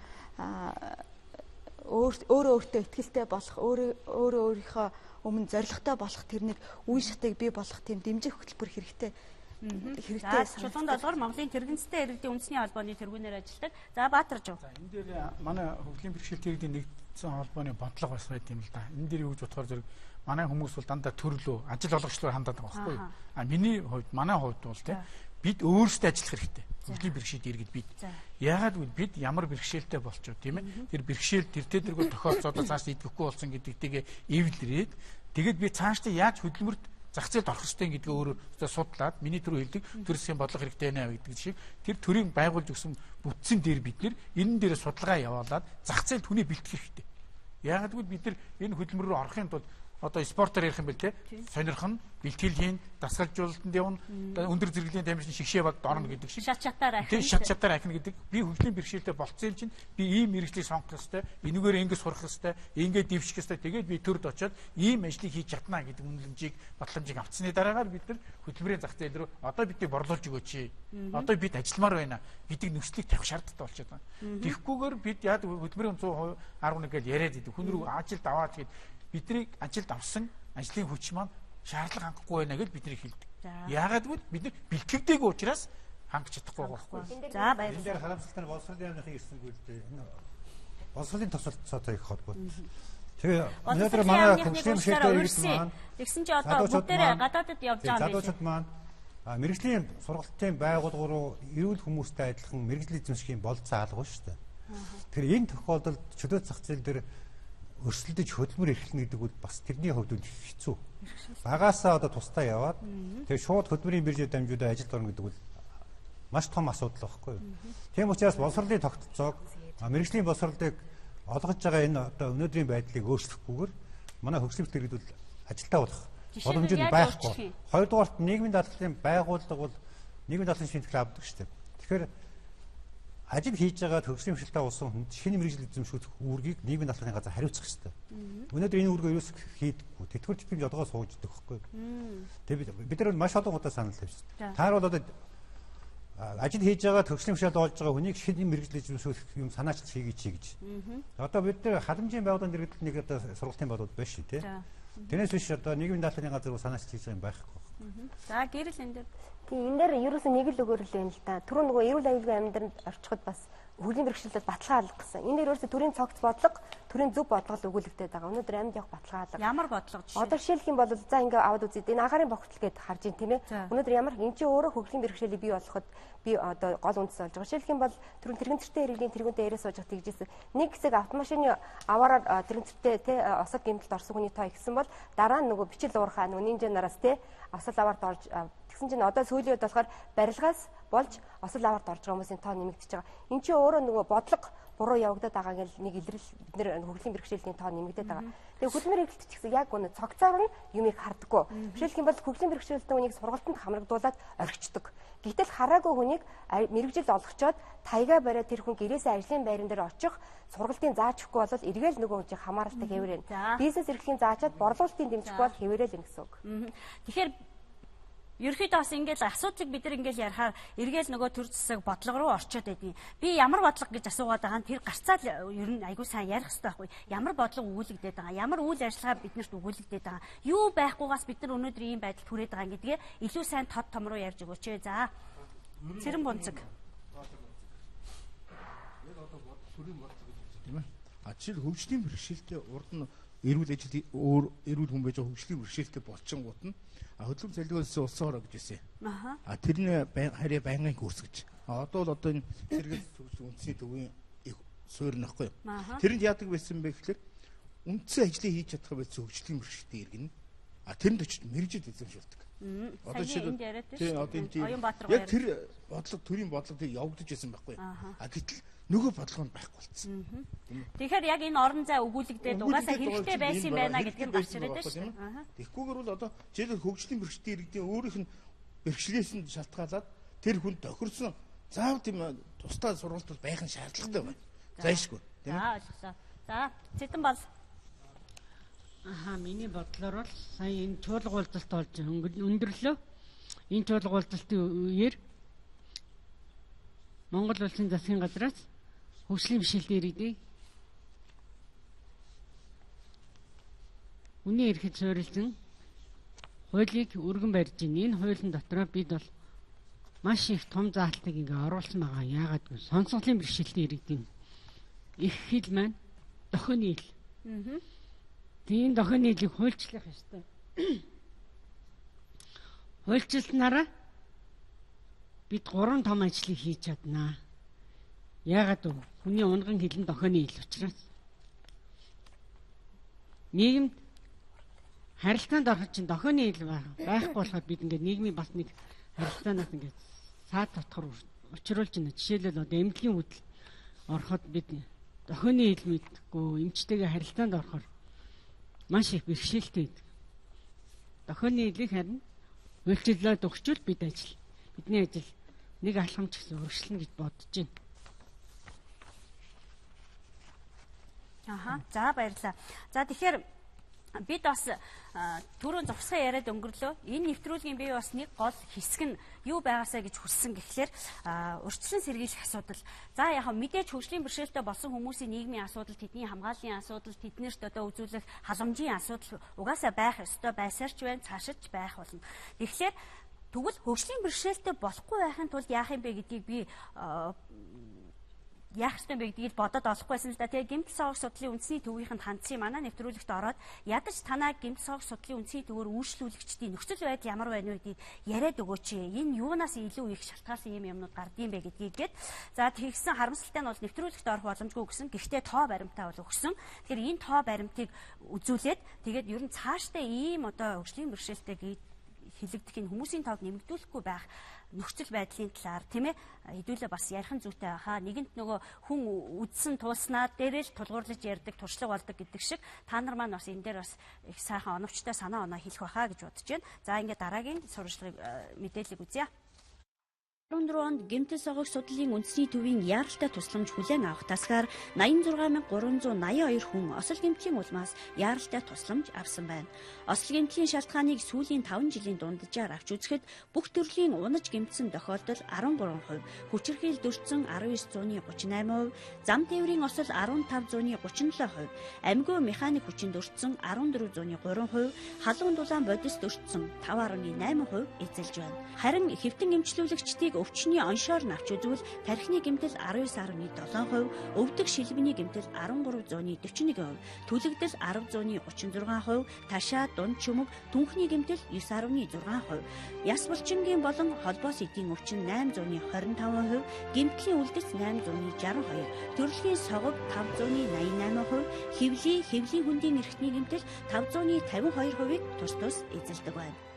[SPEAKER 2] өөрөө өөртөө ихтэй болох, өөрөө өөрийнхөө өмнө зоригтой болох тэр нэг үе шатыг бий болгох тийм дэмжих хөтөлбөр хэрэгтэй.
[SPEAKER 1] Хэрэгтэй. Чулуун долгор Монголын тэрэгцтэй иргэдийн үндэсний холбооны тэргүүнээр ажилладаг. За Баатаржуу.
[SPEAKER 3] За энэ дээр манай хөгжлийн бэрхшээлтэй иргэдийн нэгдсэн холбооны бодлого бас байт юм л да. Энэ дээр юу гэж бодохоор зэрэг манай хүмүүс бол дандаа төрлөө, ажил олгогчлоор хандаад байгаа байхгүй юу? А миний хувьд, манай хувьд бол тийм бид өөрсдөө ажиллах хэрэгтэй. Хөгжлийн бэрхшээлтэй иргэд бид. Яагаад гэвэл бид ямар бэрхшээлтэй болчихов тийм ээ? Тэр бэрхшээл тэртээ тэргүй тохиолцоод цааш идэвхгүй болсон гэдэгтэйгээ эвлэрээд тэгээд би цаашдаа яаж хөдөлмөрт зах зээлд орох ёстой гэдгээ өөрөө судлаад миний түрүү хэлдэг төр засгийн бодлого хэрэгтэй нэ гэдэг шиг тэр төрийн байгуулж өгсөн бүтцэн дээр бид нэр энэ дээр судалгаа явуулаад зах зээлд хүнээ бэлтгэх хэрэгтэй. Яагаад гэвэл бид нар энэ хөдөлмөр рүү орохын тулд одоо спортоор ярих юм бэл те сонирх нь бэлтгэл хийн, дасгалжуулалтанд явна, өндөр зэрэглэлийн тамирчин шигшээ баг орно гэдэг шиг
[SPEAKER 1] шат шатаар ахина.
[SPEAKER 3] Тийм шат шатаар ахина гэдэг. Би хөгжлийн бэрхшээлтэй болцсон юм чинь би ийм мэргэжлийг сонгох ёстой, энэгээр ингэж сурах ёстой, ингэж дэвших ёстой. Тэгээд би төрд очиод ийм ажлыг хийж чадна гэдэг үнэлэмжийг, батламжийг авцсны дараагаар бид нар хөдөлмөрийн зах зээл рүү одоо биднийг борлуулж өгөөч. Одоо бид ажилламаар байна гэдэг нөхцөлийг тавих шаардлагатай болчиход байна. Тэгэхгүйгээр бид яад хөдөлмөрийн 100% 11 гэж яриад идэв. Хүн рүү ажилд аваад гээд биднийг ажилд авсан ажлын хүч маань шаардлага хангахгүй байна гэж бидний хэлдэг. Яагаад гэвэл бид нар бэлтгэдэггүй учраас хангах чадахгүй байгаа байхгүй.
[SPEAKER 1] За баярлалаа.
[SPEAKER 4] Энэ дээр харамсалтай нь боловсролын яамныхын ирсэнгүй л дээ. Энэ боловсролын тосолцоотой их холбоотой. Тэгээ өнөөдөр манай хөгжлийн бэрхшээлтэй иргэд маань
[SPEAKER 1] тэгсэн чи одоо бүгдээрээ гадаадд явж байгаа юм байна.
[SPEAKER 4] Залуучууд маань мэргэжлийн сургалтын байгууллага руу эрүүл хүмүүстэй адилхан мэргэжил эзэмшихийн болцоо алга шүү дээ. Тэгэхээр энэ тохиолдолд чөлөө зах зээл дээр өрсөлдөж хөдөлмөр эрхлэнэ гэдэг бол бас тэрний хувьд их хэцүү. Багаасаа одоо тусдаа яваад тэгээ шууд хөдөлмөрийн биржээр дамжуулаад ажилд орно гэдэг бол маш том асуудал байхгүй юу. Тийм учраас боловсролын тогтолцоог мэргэжлийн боловсролыг олгож байгаа энэ одоо өнөөдрийн байдлыг өөрчлөхгүйгээр манай хөгжлийн иргэд бол ажилтаа болох боломж нь байхгүй. Хоёрдугаарт нийгмийн даатгалын байгууллага бол нийгмийн даатгалын шийтгэл авдаг шүү дээ. Тэгэхээр ажил хийж байгаа хөгжлийн бэрхшээлтэй болсон хүнд шинэ мэргэжил эзэмшүүлэх үүргийг нийгмийн даатгалын газар хариуцах ёстой. Өнөөдөр энэ үүргээ ерөөс хийдэггүй. Тэтгэвэр тэтгэмж одоогоо сууж идэх байхгүй. Тэгээ бид нар маш олон удаа санал тавьсан. Та нар бол одоо ажил хийж байгаа хөгжлийн бэрхшээл олж байгаа хүнийг шинэ мэргэжил эзэмшүүлэх юм санаачлал хийгээч гэж. Одоо бид нар халамжийн байгууллагын дэргэдэл нэг одоо сургалтын байгууллага байна шүү дээ. Тэрнээс биш одоо нийгмийн даатгалын газар руу санаачлал хийж байгаа юм байхгүй.
[SPEAKER 1] За гэрэл энэ дээр.
[SPEAKER 6] Тийм энэ дээр ерөөсөө нэг л өгөөрөл юм л та. Түрүү нөгөө эрүүл аюулгүй амьдралд орчиход бас хөгжлийн бэрхшээлд баталгаа алга гэсэн. Энэ дээр ерөөсөө төрийн цогц бодлого, төрийн зөв бодлого өгүүлэгдээд байгаа. Өнөөдөр амьд явах баталгаа алга.
[SPEAKER 1] Ямар бодлого жишээ?
[SPEAKER 6] Одоо жишээлх юм бол за ингээ аваад үзье. Энэ агаарын бохирдол гэдээ харж ин тийм ээ. Өнөөдөр ямар энэ чинь өөрөө хөгжлийн бэрхшээлийг бий болгоход би одоо гол үндэс болж байгаа. Жишээлх юм бол түрүүн тэрэгцэртэй иргэний тэргүүнтэй яриа сууж байгаа тэгжсэн. Нэг хэсэг автомашины аваараар тэрэгцэртэй тий осол гэмтэлд орсон хүний тоо ихсэн бол дараа нь нөгөө бичил уурхаа нөгөө нинжа нараас тий осол аваарт орж тэгсэн чинь одоо сүүлийн үед болохоор барилгаас болж осол аваарт орж байгаа хүмүүсийн тоо нэмэгдэж байгаа. Энд чинь өөрөө нөгөө бодлого буруу явагдаад байгаа гэл нэг илрэл бид нэр хөгжлийн бэрхшээлийн тоо нэмэгдээд байгаа. Тэгээ хөдөлмөр эргэлт ч гэсэн яг үнэ цогцоор нь юмыг хардггүй. Жишээлх юм бол хөгжлийн бэрхшээлтэй хүнийг сургалтанд хамрагдуулаад орхичдог. Гэтэл хараагүй хүнийг мэргэжил олгочоод таяга бариад тэр хүн гэрээсээ ажлын байран дээр очих сургалтын зааж өгөхгүй бол эргээл нөгөө хүн чинь хамааралтай хэврэн. Бизнес эрхлэлийн заачаад борлуулалтын дэмжихгүй бол хэврээл юм гэсэн үг.
[SPEAKER 1] Тэгэхээр ерөнхийдөө бас ингээл асуудлыг бид нар ингээл ярихаар эргээл нөгөө төр засаг бодлого руу орчоод байдیں۔ Би ямар бодлого гэж асуугаад байгаа нь тэр гарцаал ер нь айгүй сайн ярих хэрэгтэй байхгүй. Ямар бодлого өгүүлэгдээд байгаа, ямар үйл ажиллагаа биднэрт өгүүлэгдээд байгаа, юу байхгүйгаас бид нар өнөөдөр ийм байдалд хүрээд байгаа гэдгээ илүү сайн тод том руу ярьж өгөөч. За. Цэрэн бунцэг.
[SPEAKER 5] Яг одоо төрийн бодлого гэж хэлж тийм ээ. А жишээл хөгжлийн бэрхшээлтэй урд нь эрүүл ажил өөр эрүүл хүн байж хөгжлийн бэрхшээлтэй болчингууд нь хөдөлгөөн цалингийн улсын хороо гэж байсан. А тэрний харьяа байнгын гүйцэтгэж. А одоо бол одоо энэ сэргийлэх төвчлийн үндэсний төвийн их суурь нөхгүй. Тэрэнд яадаг байсан бэ гэхлээр үндсэн ажлыг хийж чадах байсан хөгжлийн бэрхшээлтэй иргэн. А тэрэнд очиж мэргэжил эзэмшүүлдэг.
[SPEAKER 1] Одоо жишээлбэл
[SPEAKER 5] тийм одоо энэ тийм яг тэр бодлого төрийн бодлого тэр явагдаж байсан байхгүй. А гэтэл нөгөө бодлого нь байхгүй болсон.
[SPEAKER 1] Тэгэхээр яг энэ орон зай өгүүлэгдээд угаасаа хэрэгтэй байсан юм байна гэдг нь гарч ирээд байна шүү дээ.
[SPEAKER 5] Тэгэхгүйгээр бол одоо жишээлбэл хөгжлийн бэрхшээлтэй иргэдийн өөрийнх нь бэрхшлээс нь шалтгаалаад тэр хүн тохирсон заавал тийм тусдаа сургалт бол байх нь шаардлагатай байна. Зайшгүй тийм
[SPEAKER 1] ээ. За ойлголоо. За Цэдэн бол
[SPEAKER 8] Аха миний бодлоор бол сая энэ чуулга уулзалт болж өндөрлөө. Энэ чуулга уулзалтын үеэр Монгол улсын засгийн газраас хөгжлийн бэрхшээлтэй иргэдийг үнийн эрхэд суурилсан хуулийг өргөн барьж байна. Энэ хуулийн дотор бид бол маш их том заалтыг ингээ оруулсан байгаа. Яагаад гэвэл сонсголын бэрхшээлтэй иргэдийн их хэл маань дохионы хэл. Тийм дохионы хэлийг хуульчлах ёстой. Хуульчилснараа бид 3 том ажлыг хийж чаднаа. Яагаад вэ? Хүний унган хэл нь дохионы хэл учраас. Нийгэмд харилцаанд ороход чинь дохионы хэл байхгүй болохоор бид ингээд нийгмийн бас нэг харилцаанаас ингээд саад татхар учруулж байна. Жишээлбэл одоо эмнэлгийн үдэл ороход бид дохионы хэл мэдгүй эмчтэйгээ харилцаанд орохоор маш их бэрхшээлтэй байдаг. Дохионы хэлийг харин хуульчлаад өгчвөл бид ажил бидний ажил нэг алхам ч гэсэн урагшлана гэж бодож байна.
[SPEAKER 1] Аха. За баярлалаа. За тэгэхээр бид бас түрүүн зогсохын яриад өнгөрлөө. Энэ нэвтрүүлгийн би бас нэг гол хэсэг нь юу байгаасаа гэж хүссэн гэхлээр урьдчилан сэргийлэх асуудал. За яг мэдээж хөгжлийн бэрхшээлтэй болсон хүмүүсийн нийгмийн асуудал, тэдний хамгааллын асуудал, тэднэрт одоо үзүүлэх халамжийн асуудал угаасаа байх ёстой байсаар ч байна, цаашид ч байх болно. Тэгэхээр тэгвэл хөгжлийн бэрхшээлтэй болохгүй байхын тулд яах юм бэ гэдгийг би яах ёстой бэ гэдгийг бодоод олохгүй байсан л да. Тэгээ гэмтэл соогох судлалын үндэсний төвийнхэнд хандсан манай нэвтрүүлэгт ороод ядаж танаа гэмтэл соогох судлалын үндэсний төвөөр үйлчлүүлэгчдийн нөхцөл байдал ямар байна вэ гэдгийг яриад өгөөч. Энэ юунаас илүү их шалтгаалсан юм юмнууд гардыг бэ гэдгийг гээд. За тэгсэн харамсалтай нь бол нэвтрүүлэгт орох боломжгүй гэсэн. Гэхдээ тоо баримтаа бол өгсөн. Тэгэхээр энэ тоо баримтыг үзүүлээд тэгээд ер нь цаашдаа ийм одоо хөгжлийн бэрхшээлтэй хэлэгдэх энэ хүмүүсийн тоог нэмэгдүүлэхгүй байх нөхцөл байдлын талаар тийм хэдүүлээ бас ярих нь зүйтэй байхаа. Нэгэнт нөгөө хүн үдсэн тулснаа дээрээ л тулгуурлаж ярьдаг, туршлага болдог гэдэг шиг та нар маань бас энэ дээр бас их сайхан оновчтой санаа оноо хэлэх байхаа гэж бодож байна. За ингээд дараагийн сурвалжлагыг мэдээллийг үзье. 14 онд гэмтэл согог судлалын үндэсний төвийн яаралтай тусламж хүлээн авах тасгаар 86382 хүн осол гэмтлийн улмаас яаралтай тусламж авсан байна. Осол гэмтлийн шалтгааныг сүүлийн 5 жилийн дунджаар авч үзэхэд бүх төрлийн унаж гэмтсэн тохиолдол 13%, хүчирхийлэлд өртсөн 19.38%, зам тээврийн осол 15.37%, амьгүй механик хүчинд өртсөн 14.3%, халуун дулаан бодист өртсөн 5.8% эзэлж байна. Харин хэвтэн эмчлүүлэгчдийг өвчний оншоор нь авч үзвэл тархины гэмтэл 19.7%, өвдөг шилбэний гэмтэл 13.41%, түлэгдэл 10.36%, ташаа, дунд чүмэг, түнхний гэмтэл 9.6%, яс булчингийн болон холбоос эдийн өвчин 825%, гэмтлийн үлдэц 862, төрөлхийн согог 588%, хэвлийн, хэвлийн хөндийн эрхтний гэмтэл 552%-ыг тус тус эзэлдэг байна.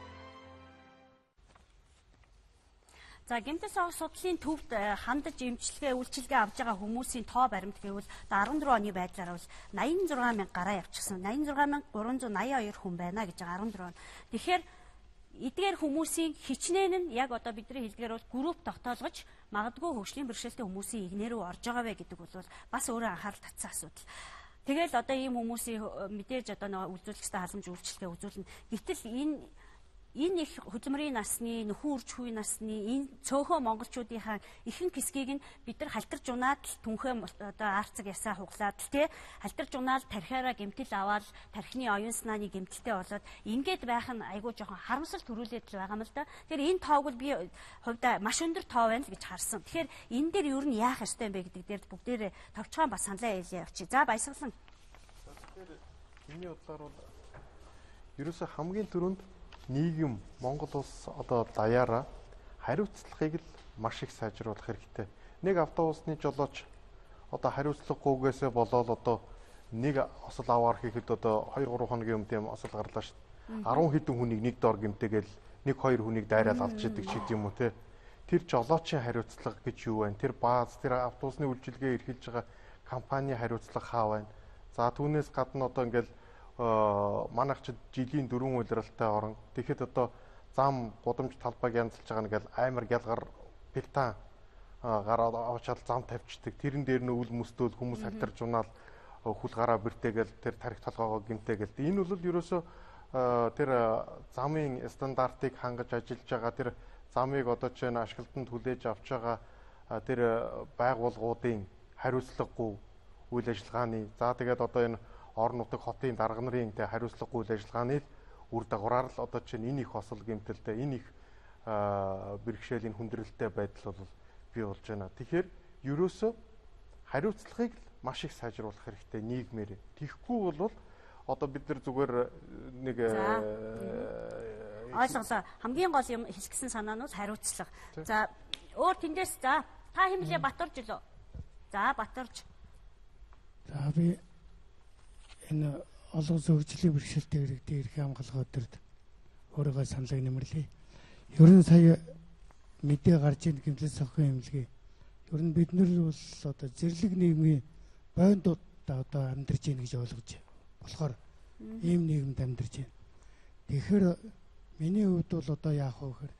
[SPEAKER 1] За гэмтэл согог судлалын төвд хандаж эмчилгээ, үйлчилгээ авж байгаа хүмүүсийн тоо баримт гэвэл 14 оны байдлаар бол 86 мянга гараа явчихсан. 86382 хүн байна гэж байгаа 14 он. Тэгэхээр эдгээр хүмүүсийн хичнээн нь яг одоо бидний хэлдгээр бол групп тогтоолгож магадгүй хөгжлийн бэрхшээлтэй хүмүүсийн игнэр рүү орж байгаа вэ гэдэг бол бас өөрөө анхаарал татсан асуудал. Тэгэл одоо ийм хүмүүсийн мэдээж одоо нэг үзүүлэх ёстой халамж үйлчилгээ үзүүлнэ. Гэтэл энэ их хөдөлмөрийн насны, нөхөн үржихүйн насны энэ цөөхөн монголчуудынхаа ихэнх хэсгийг нь бид нар халтарч унаад л түнхээ одоо арцэг ясаа хуглаад л тий халтарч унаал тархиараа гэмтэл аваад тархины оюун санааны гэмтэлтэй болоод ингээд байх нь айгүй жоохон харамсал төрүүлээд л байгаа юм л да. Тэгэхээр энэ тоог бол би хувьдаа маш өндөр тоо байна л гэж харсан. Тэгэхээр энэ дээр ер нь яах ёстой юм бэ гэдэг дээр бүгдээрээ товчхон бас саналаа хэлье явчих. За баясгалан.
[SPEAKER 7] Тэгэхээр миний бодлоор бол ерөөсөө хамгийн түрүүнд нийгэм Монгол улс одоо даяараа хариуцлагыг л маш их сайжруулах хэрэгтэй. Нэг автобусны жолооч одоо хариуцлагагүйгээсээ болоод одоо нэг осол аваар хийхэд одоо 2 3 хоногийн өмнө тийм осол гарлаа шүү дээ. 10 хэдэн хүнийг нэг дор гэмтэгээл 1 2 хүнийг дайраад алж идэг ч гэдэм юм уу те. Тэр жолоочийн хариуцлага гэж юу вэ? Тэр бааз, тэр автобусны үйлчилгээ эрхэлж байгаа компани хариуцлага хаа байна? За түүнээс гадна одоо ингээл манайх ч жилийн 4 улиралтай орон. Тэгэхэд одоо зам гудамж талбайг янзалж байгаа нэг амар гялгар пелтан гараад авчаал зам тавьчихдаг. Тэрэн дээр нь үл мөстөөл хүмүүс халтарж унаал хөл гараа бэртээгэл тэр тарих толгоогоо гимтээгэл. Энэ бол ерөөсөө тэр замын стандартыг хангаж ажиллаж байгаа тэр замыг одоо чинь ашиглалтанд хүлээж авч байгаа тэр байгууллагуудын хариуцлагагүй үйл ажиллагааны за тэгээд одоо энэ орон нутаг хотын дарга нарын тэ хариуцлагагүй үйл ажиллагааны л үр дагавраар л одоо чинь энэ их осол гэмтэлтэй энэ их бэрхшээлийн хүндрэлтэй байдал бол бий болж байна. Тэгэхээр ерөөсөө хариуцлагыг л маш их сайжруулах хэрэгтэй нийгмээр. Тэгэхгүй бол одоо бид нар зүгээр нэг
[SPEAKER 1] ойлголоо. Хамгийн гол юм хэлэх гэсэн санаа нь бол хариуцлага. За өөр тэндээс за та хэмлээ Баторж лөө. За Баторж.
[SPEAKER 18] За би энэ олон улсын хөгжлийн бэрхшээлтэй иргэдийн эрхийн хамгаалах өдөрт өөрийгөө саналыг нэмэрлэе. Ер нь сая мэдээ гарч ийн гэмтэл сохин эмнэлгээ. Ер нь бид нар бол одоо зэрлэг нийгмийн бойндуудаа одоо амьдарч ийн гэж ойлгож болохоор ийм нийгэмд амьдарч байна. Тэгэхээр миний хувьд бол одоо яах вэ гэхээр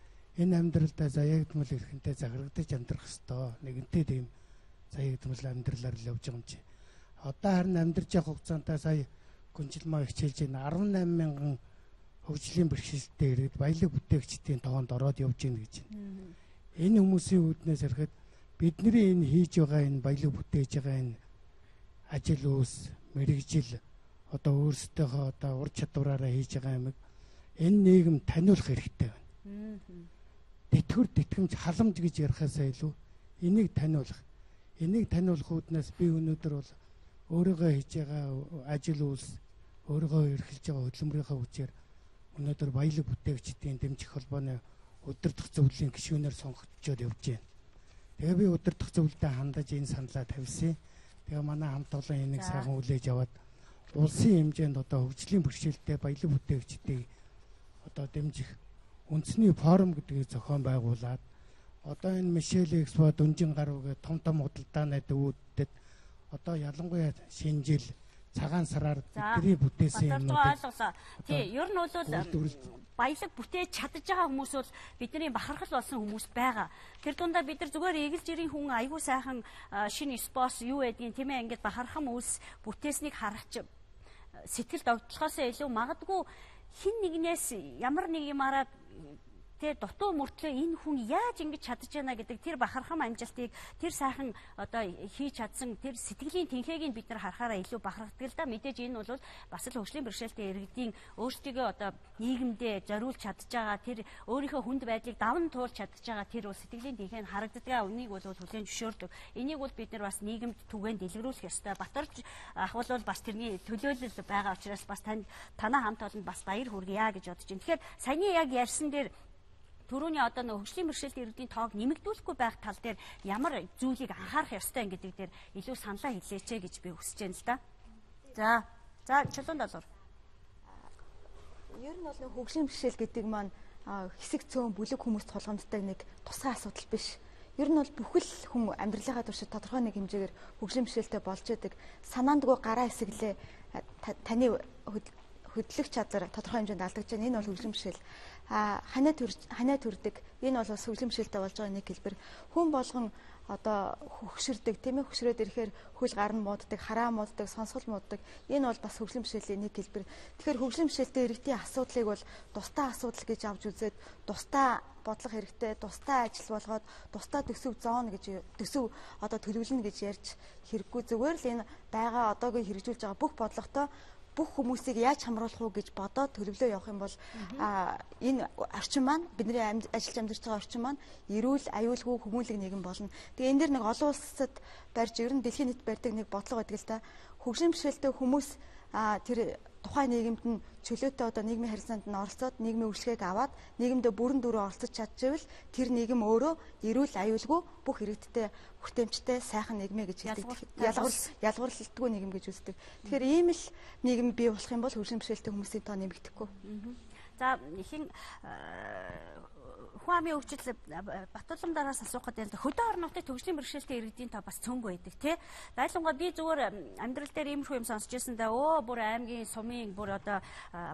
[SPEAKER 18] энэ амьдралдаа заяагдмал эрхэнтэй захирагдаж амьдрах ёстой. Нэгэнтээ тийм заяагдмал амьдралаар л явж байгаа юм чи. Одоо харин амьдарч явах хугацаанд сая гүнжилмаа хичээлж байна. 18 мянган хөгжлийн бэрхшээлтэй иргэд баялаг бүтээгчдийн тоонд ороод явж байна гэж байна. Энэ хүмүүсийн үүднээс ярихад бидний энэ хийж байгаа энэ баялаг бүтээж байгаа энэ ажил үйлс, мэргэжил одоо өөрсдийнхөө одоо ур чадвараараа хийж байгаа юмыг энэ нийгэм таниулах хэрэгтэй байна. Тэтгэвэр тэтгэмж халамж гэж ярихаасаа илүү энийг таниулах. Энийг таниулах үүднээс би өнөөдөр бол өөрийгөө хийж байгаа ажил үйлс, өөрийгөө эрхэлж байгаа хөдөлмөрийнхөө хүчээр өнөөдөр баялаг бүтээгчдийн дэмжих холбооны удирдах зөвлөлийн гишүүнээр сонгогдчиход явж байна. Тэгээ би удирдах зөвлөлдөө хандаж энэ саналаа тавьсан. Тэгээ манай хамт олон энийг сайхан хүлээж аваад улсын хэмжээнд одоо хөгжлийн бэрхшээлтэй баялаг бүтээгчдийг одоо дэмжих үндэсний форум гэдгийг зохион байгуулад Одоо энэ Мишель Экспо дүнжин гаруй гэх том том худалдааны төвүүдэд одоо ялангуяа шинэ жил цагаан сараар бидний бүтээсэн
[SPEAKER 1] юмнуудыг ойлголоо. Тий, ер нь бол баялаг бүтээж чадж байгаа хүмүүс бол бидний бахархал болсон хүмүүс байгаа. Тэр дундаа бид нар зүгээр эгэл жирийн хүн айгүй сайхан шинэ спорт юу байдгийг тийм ээ ингээд бахархан үйлс бүтээснийг харах сэтгэл догтлохоос илүү магадгүй хин нэгнээс ямар нэг юмараа тэ дутуу мөртлөө энэ хүн яаж ингэж чадж байна гэдэг тэр бахархам амжилтыг тэр сайхан одоо хийж чадсан тэр сэтгэлийн тэнхээгийг бид нар харахаараа илүү бахархдаг л да. Мэдээж энэ бол бас л хөгжлийн бэрхшээлтэй иргэдийн өөрсдийгөө одоо нийгэмдээ зориулж чадж байгаа тэр өөрийнхөө хүнд байдлыг даван туулж чадж байгаа тэр бол сэтгэлийн тэнхээ нь харагддаг. Үнийг бол хүлээн зөвшөөрдөг. Энийг бол бид нар бас нийгэмд түгээн дэлгэрүүлэх ёстой. Батарч ах бол бас тэрний төлөөлөл байгаа учраас бас танд танаа хамт олонд бас баяр хүргье гэж бодож байна. Тэгэхээр саяны яг ярьсан дээр түрүүний одоо нөх хөгжлийн бэрхшээлтэй иргэдийн тоог нэмэгдүүлэхгүй байх тал дээр ямар зүйлийг анхаарах ёстой гэдэг дээр илүү саналаа хэлээч гэж би хүсэж байна л да. За. За чулуун долоор.
[SPEAKER 2] Ер нь бол нөх хөгжлийн бэрхшээл гэдэг маань хэсэг цөөн бүлэг хүмүүст тулгамддаг нэг тусгай асуудал биш. Ер нь бол бүхэл хүн амьдралынхаа туршид тодорхой нэг хэмжээгээр хөгжлийн бэрхшээлтэй болж идэг. Санаандгүй гараа эсэглээ таны хөдлөх чадвар тодорхой хэмжээнд алдагдж байна. Энэ бол хөгжлийн бэрхшээл. Ханаа төрдөг. Энэ бол бас хөгжлийн бэрхшээлтэй болж байгаа нэг хэлбэр. Хүн болгон одоо хөгшөрдөг, тийм ээ, хөгшрөөд ирэхээр хөл гар нь мууддаг, хараа мууддаг, сонсгол мууддаг. Энэ бол бас хөгжлийн бэрхшээлийн нэг хэлбэр. Тэгэхээр хөгжлийн бэрхшээлтэй иргэдийн асуудлыг бол тусдаа асуудал гэж авч үзээд тусдаа бодлого хэрэгтэй, тусдаа ажил болгоод тусдаа төсөв зоон гэж төсөв одоо төлөвлөнө гэж ярьж хэрэггүй. Зүгээр л энэ байгаа одоогийн хэрэгжүүлж байгаа бүх бодлоготой бүх хүмүүсийг яаж хамруулах уу гэж бодоод төлөвлөө явах юм бол энэ орчин маань бидний ажиллаж амьдарч байгаа орчин маань эрүүл, аюулгүй хүмүүнлэг нийгэм болно. Тэгээ энэ дэр нэг олон улсад барьж ер нь дэлхийн нийт барьдаг нэг бодлого байдаг л та. Хөгжлийн бэрхшээлтэй хүмүүс тэр тухайн нийгэмд нь чөлөөтэй одоо нийгмийн харилцаанд нь оролцоод нийгмийн үйлчлэгийг аваад нийгэмдээ бүрэн дүүрэн оролцож чадчихвал тэр нийгэм өөрөө эрүүл, аюулгүй бүх иргэдтэй хүртээмжтэй сайхан нийгмээ гэж хэлдэг. Ялгуурлалтгүй нийгэм гэж үздэг. Тэгэхээр ийм л нийгэм бий болох юм бол хөгжлийн бэрхшээлтэй хүмүүсийн тоо нэмэгдэхгүй.
[SPEAKER 1] За хин хүн амын хөгжил Батулан дараас асуух гэдэг л хөдөө орон нутгийн төгжлийн бэрхшээлтэй иргэдийн тоо бас цөөнгөө байдаг тий. Байлунгаа би зүгээр амьдрал дээр иймэрхүү юм сонсч байсан да. Өө бүр аймгийн сумын бүр одоо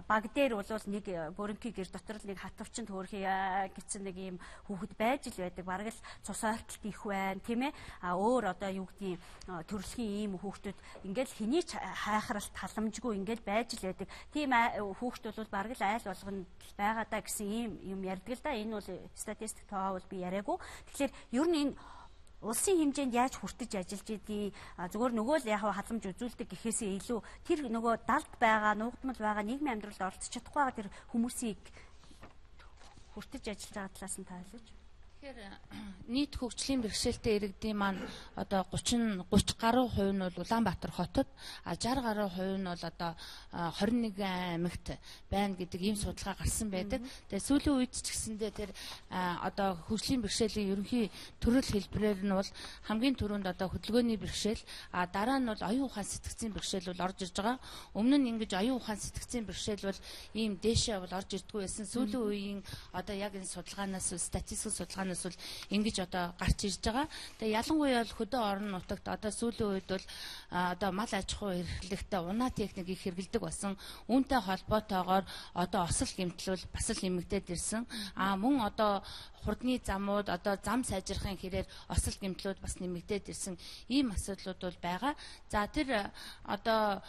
[SPEAKER 1] баг дээр бол нэг бөрөнхий гэр дотор л нэг хатвчин төөрхий гэсэн нэг ийм хүүхэд байж л байдаг. Бараг л цус ойлтолт их байна тийм ээ. А өөр одоо юу гэдгийг төрөлхийн ийм хүүхдүүд ингээл хэний ч хайхралт таламжгүй ингээл байж л байдаг. Тийм хүүхд бол бараг л айл болгоно байгаа даа гэсэн ийм юм ярьдаг л да. Энэ бол статистик тоо бол би яриаггүй. Тэгэхээр ер нь энэ улсын хэмжээнд яаж хүртэж ажиллаж идэв зүгээр нөгөө л яг халамж үзүүлдэг гэхээсээ илүү тэр нөгөө далд байгаа, нуугдмал байгаа нийгмийн амьдралд оролцож чадахгүй байгаа тэр хүмүүсийг хүртэж ажиллаж байгаа талаас нь та хэлж.
[SPEAKER 10] Тэгэхээр нийт хөгжлийн бэрхшээлтэй иргэдийн маань одоо 30 гаруй хувь нь бол Улаанбаатар хотод, 60 гаруй хувь нь бол одоо 21 аймагт байна гэдэг ийм судалгаа гарсан байдаг. Тэгээ сүүлийн үед ч гэсэндээ тэр одоо хөгжлийн бэрхшээлийн ерөнхий төрөл хэлбэрээр нь бол хамгийн түрүүнд одоо хөдөлгөөний бэрхшээл, дараа нь бол оюун ухаан сэтгцийн бэрхшээл бол орж ирж байгаа. Өмнө нь ингэж оюун ухаан сэтгцийн бэрхшээл бол ийм дээшээ бол орж ирдэггүй байсан. Сүүлийн үеийн одоо яг энэ судалгаанаас статистик судалгаанаас бол ингэж одоо гарч ирж байгаа. Тэгээ ялангуяа бол хөдөө орон нутагт одоо сүүлийн үед бол одоо мал аж ахуй эрхлэгтээ унаа техник их хэрэглэдэг болсон. Үүнтэй холбоотойгоор одоо осол гэмтэл бол бас л нэмэгдээд ирсэн. Мөн одоо хурдны замууд одоо зам сайжрахын хэрээр осол гэмтлүүд бас нэмэгдээд ирсэн. Ийм асуудлууд бол байгаа. За тэр одоо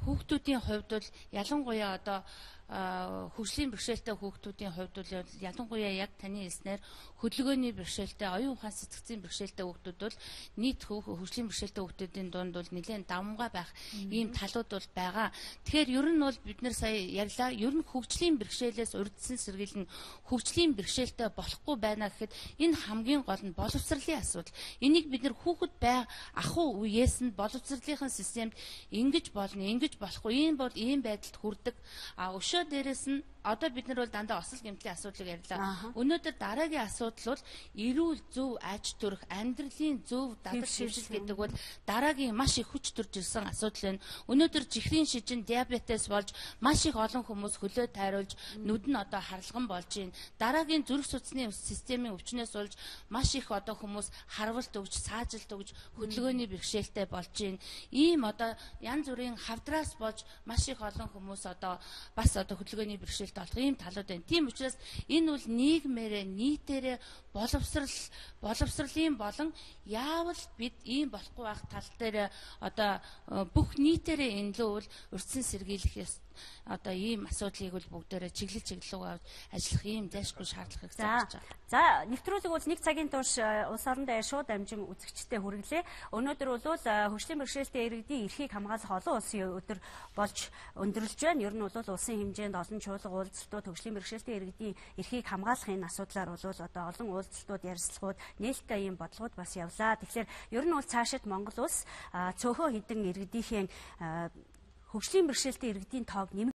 [SPEAKER 10] хүүхдүүдийн хувьд бол ялангуяа одоо хөгжлийн бэрхшээлтэй хүүхдүүдийн хувьд бол ялангуяа яг таны хэлснээр хөдөлгөөний бэрхшээлтэй, оюун ухаан сэтгцийн бэрхшээлтэй хүүхдүүд бол нийт хөгжлийн бэрхшээлтэй хүүхдүүдийн дунд бол нэлээд давмгай байх ийм талууд бол байгаа. Тэгэхээр ер нь бол бид нэр сая ярьлаа. Ер нь хөгжлийн бэрхшээлээс урьдчилан сэргийлэн хөгжлийн бэрхшээлтэй болохгүй байна гэхэд энэ хамгийн гол нь боловсролын асуудал. Энийг бид нэр хүүхэд бай ахуй үеэс нь боловсролынхын системд ингэж болно, ингэж болохгүй, ийм бол ийм байдалд хүрдэг. Өшөө дээрэс нь одоо бид нар бол дандаа осол гэмтлийн асуудлыг ярьлаа. Өнөөдөр дараагийн асуудал бол эрүүл зөв аж төрөх, амьдралын зөв дадал хэвшил гэдэг бол дараагийн маш их хүч төрж ирсэн асуудал байна. Өнөөдөр чихрийн шижин диабетес болж маш их олон хүмүүс хөлөө тайруулж нүд нь одоо харалган болж байна. Дараагийн зүрх судасны нийгмийн системийн өвчнөөс болж маш их одоо хүмүүс харвалт өгч, саажилт өгч, хөдөлгөөний бэрхшээлтэй болж байна. Ийм одоо янз бүрийн хавдраас болж маш их олон хүмүүс одоо бас одоо хөдөлгөөний бэрхшээлтэй болох ийм талууд байна. Тийм учраас энэ бол нийгмээрээ, нийтээрээ боловсролын болон яавал бид ийм болохгүй байх тал дээр одоо бүх нийтээрээ энэ лөө бол урьдчилан сэргийлэх ёстой. Одоо ийм асуудлыг бол бүгдээрээ чиглэл чиглэл рүү авч ажиллах ийм зайлшгүй шаардлагыг зааж байгаа.
[SPEAKER 1] За, нэвтрүүлэг бол нэг цагийн турш улс орондоо шууд амжин үзэгчтэй хүргэлээ. Өнөөдөр бол хөгжлийн бэрхшээлтэй иргэдийн эрхийг хамгаалах олон улсын өдөр болж өндөрлөж байна. Ер нь бол улсын хэмжээнд олон чуулга уулзалтууд хөгжлийн бэрхшээлтэй иргэдийн эрхийг хамгаалах энэ асуудлаар бол одоо олон уулзалтууд, ярилцлагууд, нээлттэй ийм бодлогууд бас явлаа. Тэгэхээр ер нь бол цаашид Монгол улс цөөхөн хэдэн иргэдийнхээ хөгжлийн бэрхшээлтэй иргэдийн тоог нэмэх